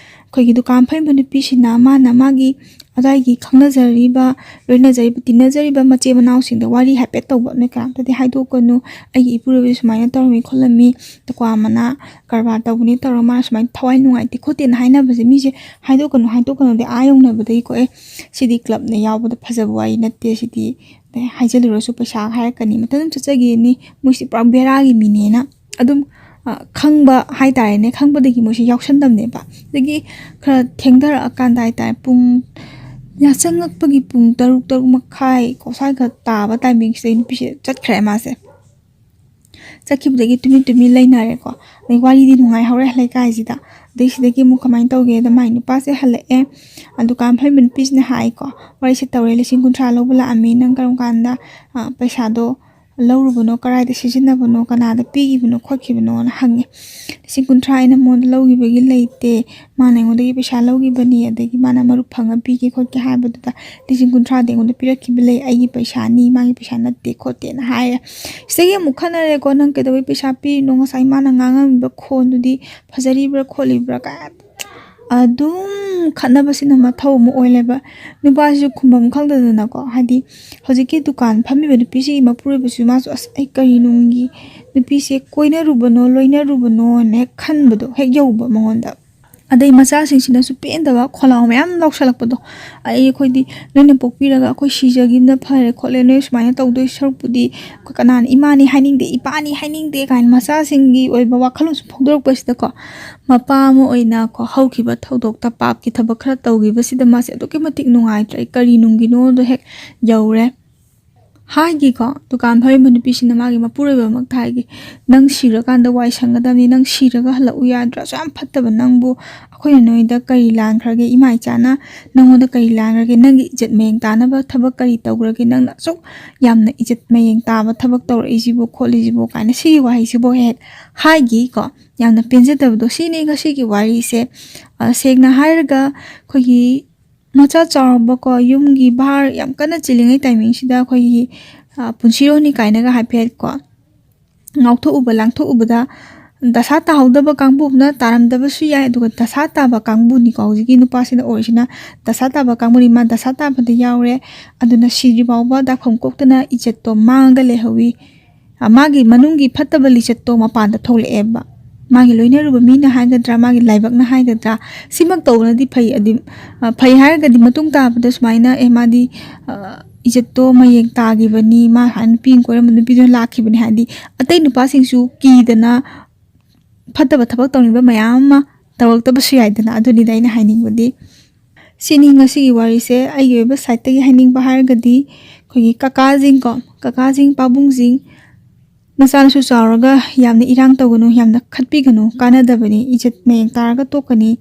ꯑꯩꯈꯣꯏꯒꯤ ꯗꯨꯀꯥꯟ ꯐꯝꯃꯤꯕ ꯅꯨꯄꯤꯁꯤꯅ ꯃꯥꯅ ꯃꯥꯒꯤ ꯑꯗꯥꯏꯒꯤ ꯈꯪꯅꯖꯔꯤꯕ, ꯂꯣꯏꯅꯖꯔꯤꯕ, ꯇꯤꯟꯅꯖꯔꯤꯕ ꯃꯆꯦ ꯃꯅꯥꯎꯁꯤꯡꯗ ꯋꯥꯔꯤ ꯍꯥꯏꯐꯦꯠ ꯇꯧꯕ, "ꯅꯣꯏ ꯀꯅꯥꯝꯇꯗꯤ ꯍꯥꯏꯗꯣꯛꯀꯅꯨ, ꯑꯩꯒꯤ ꯏꯄꯨꯔꯣꯏꯕꯁꯦ ꯁꯨꯃꯥꯏꯅ ꯇꯧꯔꯝꯃꯤ ꯈꯣꯠꯂꯝꯃꯤ, ꯇꯀ꯭ꯋꯥ ꯃꯅꯥ ꯀꯔꯕꯥꯔ ꯇꯧꯕꯅꯤ ꯇꯧꯔꯒ ꯃꯥꯅ ꯁꯨꯃꯥꯏꯅ ꯊꯋꯥꯏ ꯅꯨꯡꯉꯥꯏꯇꯦ ꯈꯣꯠꯇꯦꯅ" ꯍꯥꯏꯅꯕꯁꯦ, ꯃꯤꯁꯦ "ꯍꯥꯏꯗꯣꯛꯀꯅꯨ, ꯍꯥꯏꯗꯣꯛꯀꯅꯨꯗꯤ" ꯑꯥ ꯌꯧꯅꯕꯗꯒꯤꯀꯣ, "ꯑꯦ, ꯁꯤꯗꯤ ꯀ꯭ꯂꯕꯅ ꯌꯥꯎꯕꯗ ꯐꯖꯕ ꯋꯥꯔꯤ ꯅꯠꯇꯦ, ꯁꯤꯗꯤ ꯍꯥꯏꯖꯤꯜꯂꯨꯔꯁꯨ ꯄꯩꯁꯥ ꯍꯥꯏꯔꯛꯀꯅꯤ, ꯃꯇꯝ ꯑꯗꯨꯝ ꯆꯠꯆꯈꯤꯅꯤ, ꯃꯣꯏꯁꯤ ꯄꯨꯔꯥ ꯕꯦꯔꯥꯒꯤ ꯃꯤꯅꯦꯅ" ꯑꯗꯨꯝ, ꯑ, ꯈꯪꯕ ꯍꯥꯏꯇꯥꯔꯦꯅꯦ, ꯈꯪꯕꯗꯒꯤ ꯃꯣꯏꯁꯤ ꯌꯥꯎꯁꯟꯗꯕꯅꯦꯕ꯫ ꯑꯗꯒꯤ ꯈꯔ ꯊꯦꯡꯊꯔꯛꯑꯀꯥꯟꯗ ꯍꯥꯏꯇꯥꯔꯦ, ꯄꯨꯡ ꯌꯥꯆꯪꯉꯛꯄꯒꯤ ꯄꯨꯡ ꯇꯔꯨꯛ, ꯇꯔꯨꯛ ꯃꯈꯥꯏ ꯀꯣ, ꯁ꯭ꯋꯥꯏꯒ ꯇꯥꯕ ꯇꯥꯏꯃꯤꯡꯁꯤꯗ ꯅꯨꯄꯤꯁꯦ ꯆꯠꯈ꯭ꯔꯦ ꯃꯥꯁꯦ꯫ ꯆꯠꯈꯤꯕꯗꯒꯤ ꯇꯨꯃꯤꯟ ꯇꯨꯃꯤꯟ ꯂꯩꯅꯔꯦꯀꯣ꯫ ꯑꯗꯩ ꯋꯥꯔꯤꯗꯤ ꯅꯨꯡꯉꯥꯏꯍꯧꯔꯦ ꯂꯩꯀꯥꯏꯁꯤꯗ꯫ ꯑꯗꯩ ꯁꯤꯗꯒꯤ ꯑꯃꯨꯛ ꯀꯃꯥꯏꯅ ꯇꯧꯒꯦꯗ, ꯃꯥꯏ ꯅꯨꯄꯥꯁꯦ ꯍꯜꯂꯛꯑꯦ꯫ ꯑ, ꯗꯨꯀꯥꯟ ꯐꯝꯃꯤꯕ ꯅꯨꯄꯤꯁꯤꯅ ꯍꯥꯏꯀꯣ, "ꯋꯥꯔꯤꯁꯦ ꯇꯧꯔꯦ, ꯂꯤꯁꯤꯡ ꯀꯨꯟꯊ꯭ꯔꯥ ꯂꯧꯕ ꯂꯥꯛꯑꯝꯃꯤ, ꯅꯪ ꯀꯔꯝ ꯀꯥꯟꯗ, ꯑ, ꯄꯩꯁꯥꯗꯣ, ꯂꯧꯔꯨꯕꯅꯣ, ꯀꯗꯥꯏꯗ ꯁꯤꯖꯤꯟꯅꯕꯅꯣ, ꯀꯅꯥꯗ ꯄꯤꯈꯤꯕꯅꯣ ꯈꯣꯠꯈꯤꯕꯅꯣꯅ ꯍꯪꯉꯦ꯫ "ꯂꯤꯁꯤꯡ ꯀꯨꯟꯊ꯭ꯔꯥ ꯑꯩꯅ ꯃꯉꯣꯟꯗ ꯂꯧꯈꯤꯕꯒꯤ ꯂꯩꯇꯦ, ꯃꯥꯅ ꯑꯩꯉꯣꯟꯗꯒꯤ ꯄꯩꯁꯥ ꯂꯧꯈꯤꯕꯅꯤ, ꯑꯗꯒꯤ ꯃꯥꯅ ꯃꯔꯨꯞ ꯐꯪꯉ ꯄꯤꯒꯦ ꯈꯣꯠꯀꯦ ꯍꯥꯏꯕꯗꯨꯗ ꯂꯤꯁꯤꯡ ꯀꯨꯟꯊ꯭ꯔꯥꯗꯤ ꯑꯩꯉꯣꯟꯗ ꯄꯤꯔꯛꯈꯤꯕ ꯂꯩ, ꯑꯩꯒꯤ ꯄꯩꯁꯥꯅꯤ, ꯃꯥꯒꯤ ꯄꯩꯁꯥ ꯅꯠꯇꯦ" ꯈꯣꯠꯇꯦꯅ ꯍꯥꯏꯔꯦ꯫ ꯁꯤꯗꯒꯤ ꯑꯃꯨꯛ ꯈꯠꯅꯔꯦꯀꯣ꯫ "ꯅꯪ ꯀꯩꯗꯧꯕꯩ ꯄꯩꯁꯥ ꯄꯤꯔꯤꯅꯣ? ꯉꯁꯥꯏ ꯃꯥꯅ ꯉꯥꯡꯉꯝꯃꯤꯕ ꯈꯣꯟꯗꯨꯗꯤ ꯐꯖꯔꯤꯕ꯭ꯔꯥ ꯈꯣꯠꯂꯤꯕ꯭ꯔꯥ?" ꯀꯥꯏ ꯑꯗꯨꯝ ꯈꯠꯅꯕꯁꯤꯅ ꯃꯊꯧ ꯑꯃ ꯑꯣꯏꯂꯦꯕ꯫ ꯅꯨꯄꯥꯁꯤꯁꯨ ꯈꯨꯝꯕꯝ ꯈꯪꯗꯗꯅꯀꯣ, ꯍꯥꯏꯗꯤ ꯍꯧꯖꯤꯛꯀꯤ ꯗꯨꯀꯥꯟ ꯐꯝꯃꯤꯕ ꯅꯨꯄꯤꯁꯤꯒꯤ ꯃꯄꯨꯔꯣꯏꯕꯁꯨ ꯃꯥꯁꯨ, "ꯑꯁ, ꯑꯩ ꯀꯔꯤ ꯅꯨꯡꯒꯤ ꯅꯨꯄꯤꯁꯦ ꯀꯣꯏꯅꯔꯨꯕꯅꯣ, ꯂꯣꯏꯅꯔꯨꯕꯅꯣꯅ" ꯍꯦꯛ ꯈꯟꯕꯗꯣ ꯍꯦꯛ ꯌꯧꯕ ꯃꯉꯣꯟꯗ꯫ ꯑꯗꯩ ꯃꯆꯥꯁꯤꯡꯁꯤꯅꯁꯨ ꯄꯦꯟꯗꯕ ꯈꯣꯜꯂꯥꯎ ꯃꯌꯥꯝ ꯂꯧꯁꯜꯂꯛꯄꯗꯣ, "ꯑꯩ, ꯑꯩꯈꯣꯏꯗꯤ ꯅꯣꯏꯅ ꯄꯣꯛꯄꯤꯔꯒ ꯑꯩꯈꯣꯏ ꯁꯤꯖꯈꯤꯕꯅ ꯐꯔꯦ ꯈꯣꯠꯂꯦ, ꯅꯣꯏ ꯁꯨꯃꯥꯏꯅ ꯇꯧꯗꯣꯏ ꯁꯔꯨꯛꯄꯨꯗꯤ ꯑꯩꯈꯣꯏ ꯀꯅꯥꯅ ꯏꯃꯥꯅꯤ ꯍꯥꯏꯅꯤꯡꯗꯦ, ꯏꯄꯥꯅꯤ ꯍꯥꯏꯅꯤꯡꯗꯦ" ꯀꯥꯏꯅ ꯃꯆꯥꯁꯤꯡꯒꯤ ꯑꯣꯏꯕ ꯋꯥꯈꯜꯂꯣꯟꯁꯨ ꯐꯣꯡꯗꯣꯔꯛꯄꯁꯤꯗꯀꯣ, ꯃꯄꯥ ꯑꯃ ꯑꯣꯏꯅ ꯀꯣ, ꯍꯧꯈꯤꯕ ꯊꯧꯗꯣꯛꯇ ꯄꯥꯞꯀꯤ ꯊꯕꯛ ꯈꯔ ꯇꯧꯈꯤꯕꯁꯤꯗ ꯃꯥꯁꯦ ꯑꯗꯨꯛꯀꯤ ꯃꯇꯤꯛ ꯅꯨꯡꯉꯥꯏꯇ꯭ꯔꯦ꯫ ꯑꯩ ꯀꯔꯤ ꯅꯨꯡꯒꯤꯅꯣꯗꯣ ꯍꯦꯛ ꯌꯧꯔꯦ꯫ ꯍꯥꯏꯒꯤꯀꯣ, ꯗꯨꯀꯥꯟ ꯐꯝꯃꯤꯕ ꯅꯨꯄꯤꯁꯤꯅ ꯃꯥꯒꯤ ꯃꯄꯨꯔꯣꯏꯕꯃꯛꯇ ꯍꯥꯏꯒꯦ, "ꯅꯪ ꯁꯤꯔꯀꯥꯟꯗ ꯋꯥꯏ ꯁꯪꯒꯗꯕꯅꯤ, ꯅꯪ ꯁꯤꯔꯒ ꯍꯜꯂꯛꯎ ꯌꯥꯗ꯭ꯔꯥ? ꯑꯁꯨꯛ ꯌꯥꯝ ꯐꯠꯇꯕ ꯅꯪꯕꯨ ꯑꯩꯈꯣꯏꯅ ꯅꯣꯏꯗ ꯀꯔꯤ ꯂꯥꯟꯈ꯭ꯔꯒꯦ? ꯏꯃꯥ ꯏꯆꯥꯅ ꯅꯪꯉꯣꯟꯗ ꯀꯔꯤ ꯂꯥꯟꯈ꯭ꯔꯒꯦ? ꯅꯪꯒꯤ ꯏꯖꯠ ꯃꯌꯦꯡ ꯇꯥꯅꯕ ꯊꯕꯛ ꯀꯔꯤ ꯇꯧꯈ꯭ꯔꯒꯦ? ꯅꯪꯅ ꯑꯁꯨꯛ ꯌꯥꯝꯅ ꯏꯖꯠ ꯃꯌꯦꯡ ꯇꯥꯕ ꯊꯕꯛ ꯇꯧꯔꯛꯏꯁꯤꯕꯨ ꯈꯣꯠꯂꯤꯁꯤꯕꯨ?" ꯀꯥꯏꯅ ꯁꯤꯒꯤ ꯋꯥꯍꯩꯁꯤꯕꯨ ꯍꯦꯛ ꯍꯥꯏꯒꯤꯀꯣ꯫ ꯌꯥꯝꯅ ꯄꯦꯟꯖꯗꯕꯗꯣ꯫ ꯁꯤꯅꯤ ꯉꯁꯤꯒꯤ ꯋꯥꯔꯤꯁꯦ꯫ ꯑ, ꯁꯦꯡꯅ ꯍꯥꯏꯔꯒ ꯑꯩꯈꯣꯏꯒꯤ ꯃꯆꯥ ꯆꯥꯎꯔꯕꯀꯣ, ꯌꯨꯝꯒꯤ ꯚꯥꯔ ꯌꯥꯝ ꯀꯟꯅ ꯆꯤꯜꯂꯤꯉꯩ ꯇꯥꯏꯃꯤꯡꯁꯤꯗ ꯑꯩꯈꯣꯏꯒꯤ, ꯑ, ꯄꯨꯟꯁꯤꯔꯣꯜꯅꯤ ꯀꯥꯏꯅꯒ ꯍꯥꯏꯐꯦꯠ ꯀꯣ, ꯉꯥꯎꯊꯣꯛꯎꯕ ꯂꯥꯡꯊꯣꯛꯎꯕꯗ ꯗꯁꯥ ꯇꯥꯍꯧꯗꯕ ꯀꯥꯡꯕꯨ ꯑꯃꯅ ꯇꯥꯔꯝꯗꯕꯁꯨ ꯌꯥꯏ꯫ ꯑꯗꯨꯒ ꯗꯁꯥ ꯇꯥꯕ ꯀꯥꯡꯕꯨꯅꯤꯀꯣ ꯍꯧꯖꯤꯛꯀꯤ ꯅꯨꯄꯥꯁꯤꯅ ꯑꯣꯏꯔꯤꯁꯤꯅ, ꯗꯁꯥ ꯇꯥꯕ ꯀꯥꯡꯕꯨꯅꯤ꯫ ꯃꯥ ꯗꯁꯥ ꯇꯥꯕꯗ ꯌꯥꯎꯔꯦ꯫ ꯑꯗꯨꯅ ꯁꯤꯗ꯭ꯔꯤ ꯐꯥꯎꯕ ꯗꯥꯛꯐꯝ ꯀꯣꯛꯇꯅ ꯏꯖꯠꯇꯣ ꯃꯥꯡꯉꯒ ꯂꯩꯍꯧꯋꯤ꯫ ꯑ, ꯃꯥꯒꯤ ꯃꯅꯨꯡꯒꯤ ꯐꯠꯇꯕ ꯂꯤꯆꯠꯇꯣ ꯃꯄꯥꯟꯗ ꯊꯣꯛꯂꯛꯑꯦꯕ꯫ ꯃꯥꯒꯤ ꯂꯣꯏꯅꯔꯨꯕ ꯃꯤꯅ ꯍꯥꯏꯒꯗ꯭ꯔꯥ, ꯃꯥꯒꯤ ꯂꯥꯏꯕꯛꯅ ꯍꯥꯏꯒꯗ꯭ꯔꯥ, ꯁꯤꯃꯛ ꯇꯧꯕꯅꯗꯤ ꯐꯩ꯫ ꯑꯗꯤ, ꯑ, ꯐꯩ ꯍꯥꯏꯔꯒꯗꯤ ꯃꯇꯨꯡ ꯇꯥꯕꯗ ꯁꯨꯃꯥꯏꯅ, "ꯑꯦ, ꯃꯥꯗꯤ, ꯑ, ꯏꯖꯠꯇꯣ ꯃꯌꯦꯡ ꯇꯥꯈꯤꯕꯅꯤ, ꯃꯥ ꯍꯥꯟꯅ ꯅꯨꯄꯤ ꯑꯃ ꯀꯣꯏꯔꯝꯕ ꯅꯨꯄꯤꯗꯨꯅ ꯂꯥꯛꯈꯤꯕꯅꯤ" ꯍꯥꯏꯗꯤ ꯑꯇꯩ ꯅꯨꯄꯥꯁꯤꯡꯁꯨ ꯀꯤꯗꯅ ꯐꯠꯇꯕ ꯊꯕꯛ ꯇꯧꯅꯤꯡꯕ ꯃꯌꯥꯝ ꯑꯃ ꯇꯧꯔꯛꯇꯕꯁꯨ ꯌꯥꯏꯗꯅ꯫ ꯑꯗꯨꯅꯤꯗ ꯑꯩꯅ ꯍꯥꯏꯅꯤꯡꯕꯗꯤ꯫ ꯁꯤꯅꯤ ꯉꯁꯤꯒꯤ ꯋꯥꯔꯤꯁꯦ꯫ ꯑꯩꯒꯤ ꯑꯣꯏꯕ ꯁꯥꯏꯠꯇꯒꯤ ꯍꯥꯏꯅꯤꯡꯕ ꯍꯥꯏꯔꯒꯗꯤ ꯑꯩꯈꯣꯏꯒꯤ ꯀꯀꯥꯁꯤꯡꯀꯣ, ꯀꯀꯥꯁꯤꯡ, ꯄꯥꯕꯨꯡꯁꯤꯡ, ꯅꯆꯥꯅꯁꯨ ꯆꯥꯎꯔꯒ ꯌꯥꯝꯅ ꯏꯔꯥꯡ ꯇꯧꯒꯅꯨ, ꯌꯥꯝꯅ ꯈꯠꯄꯤꯒꯅꯨ, ꯀꯥꯟꯅꯗꯕꯅꯤ, ꯏꯖꯠ ꯃꯌꯦꯡ ꯇꯥꯔꯒ ꯇꯣꯛꯀꯅꯤ,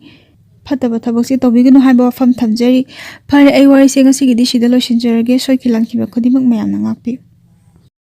ꯐꯠꯇꯕ ꯊꯕꯛꯁꯦ ꯇꯧꯕꯤꯒꯅꯨ ꯍꯥꯏꯕ ꯋꯥꯐꯝ ꯊꯝꯖꯔꯤ꯫ ꯐꯔꯦ, ꯑꯩ ꯋꯥꯔꯤꯁꯦ ꯉꯁꯤꯒꯤꯗꯤ ꯁꯤꯗ ꯂꯣꯏꯁꯤꯟꯖꯔꯒꯦ꯫ ꯁꯣꯏꯈꯤ ꯂꯥꯟꯈꯤꯕ ꯈꯨꯗꯤꯡꯃꯛ ꯃꯌꯥꯝꯅ ꯉꯥꯛꯄꯤꯌꯨ꯫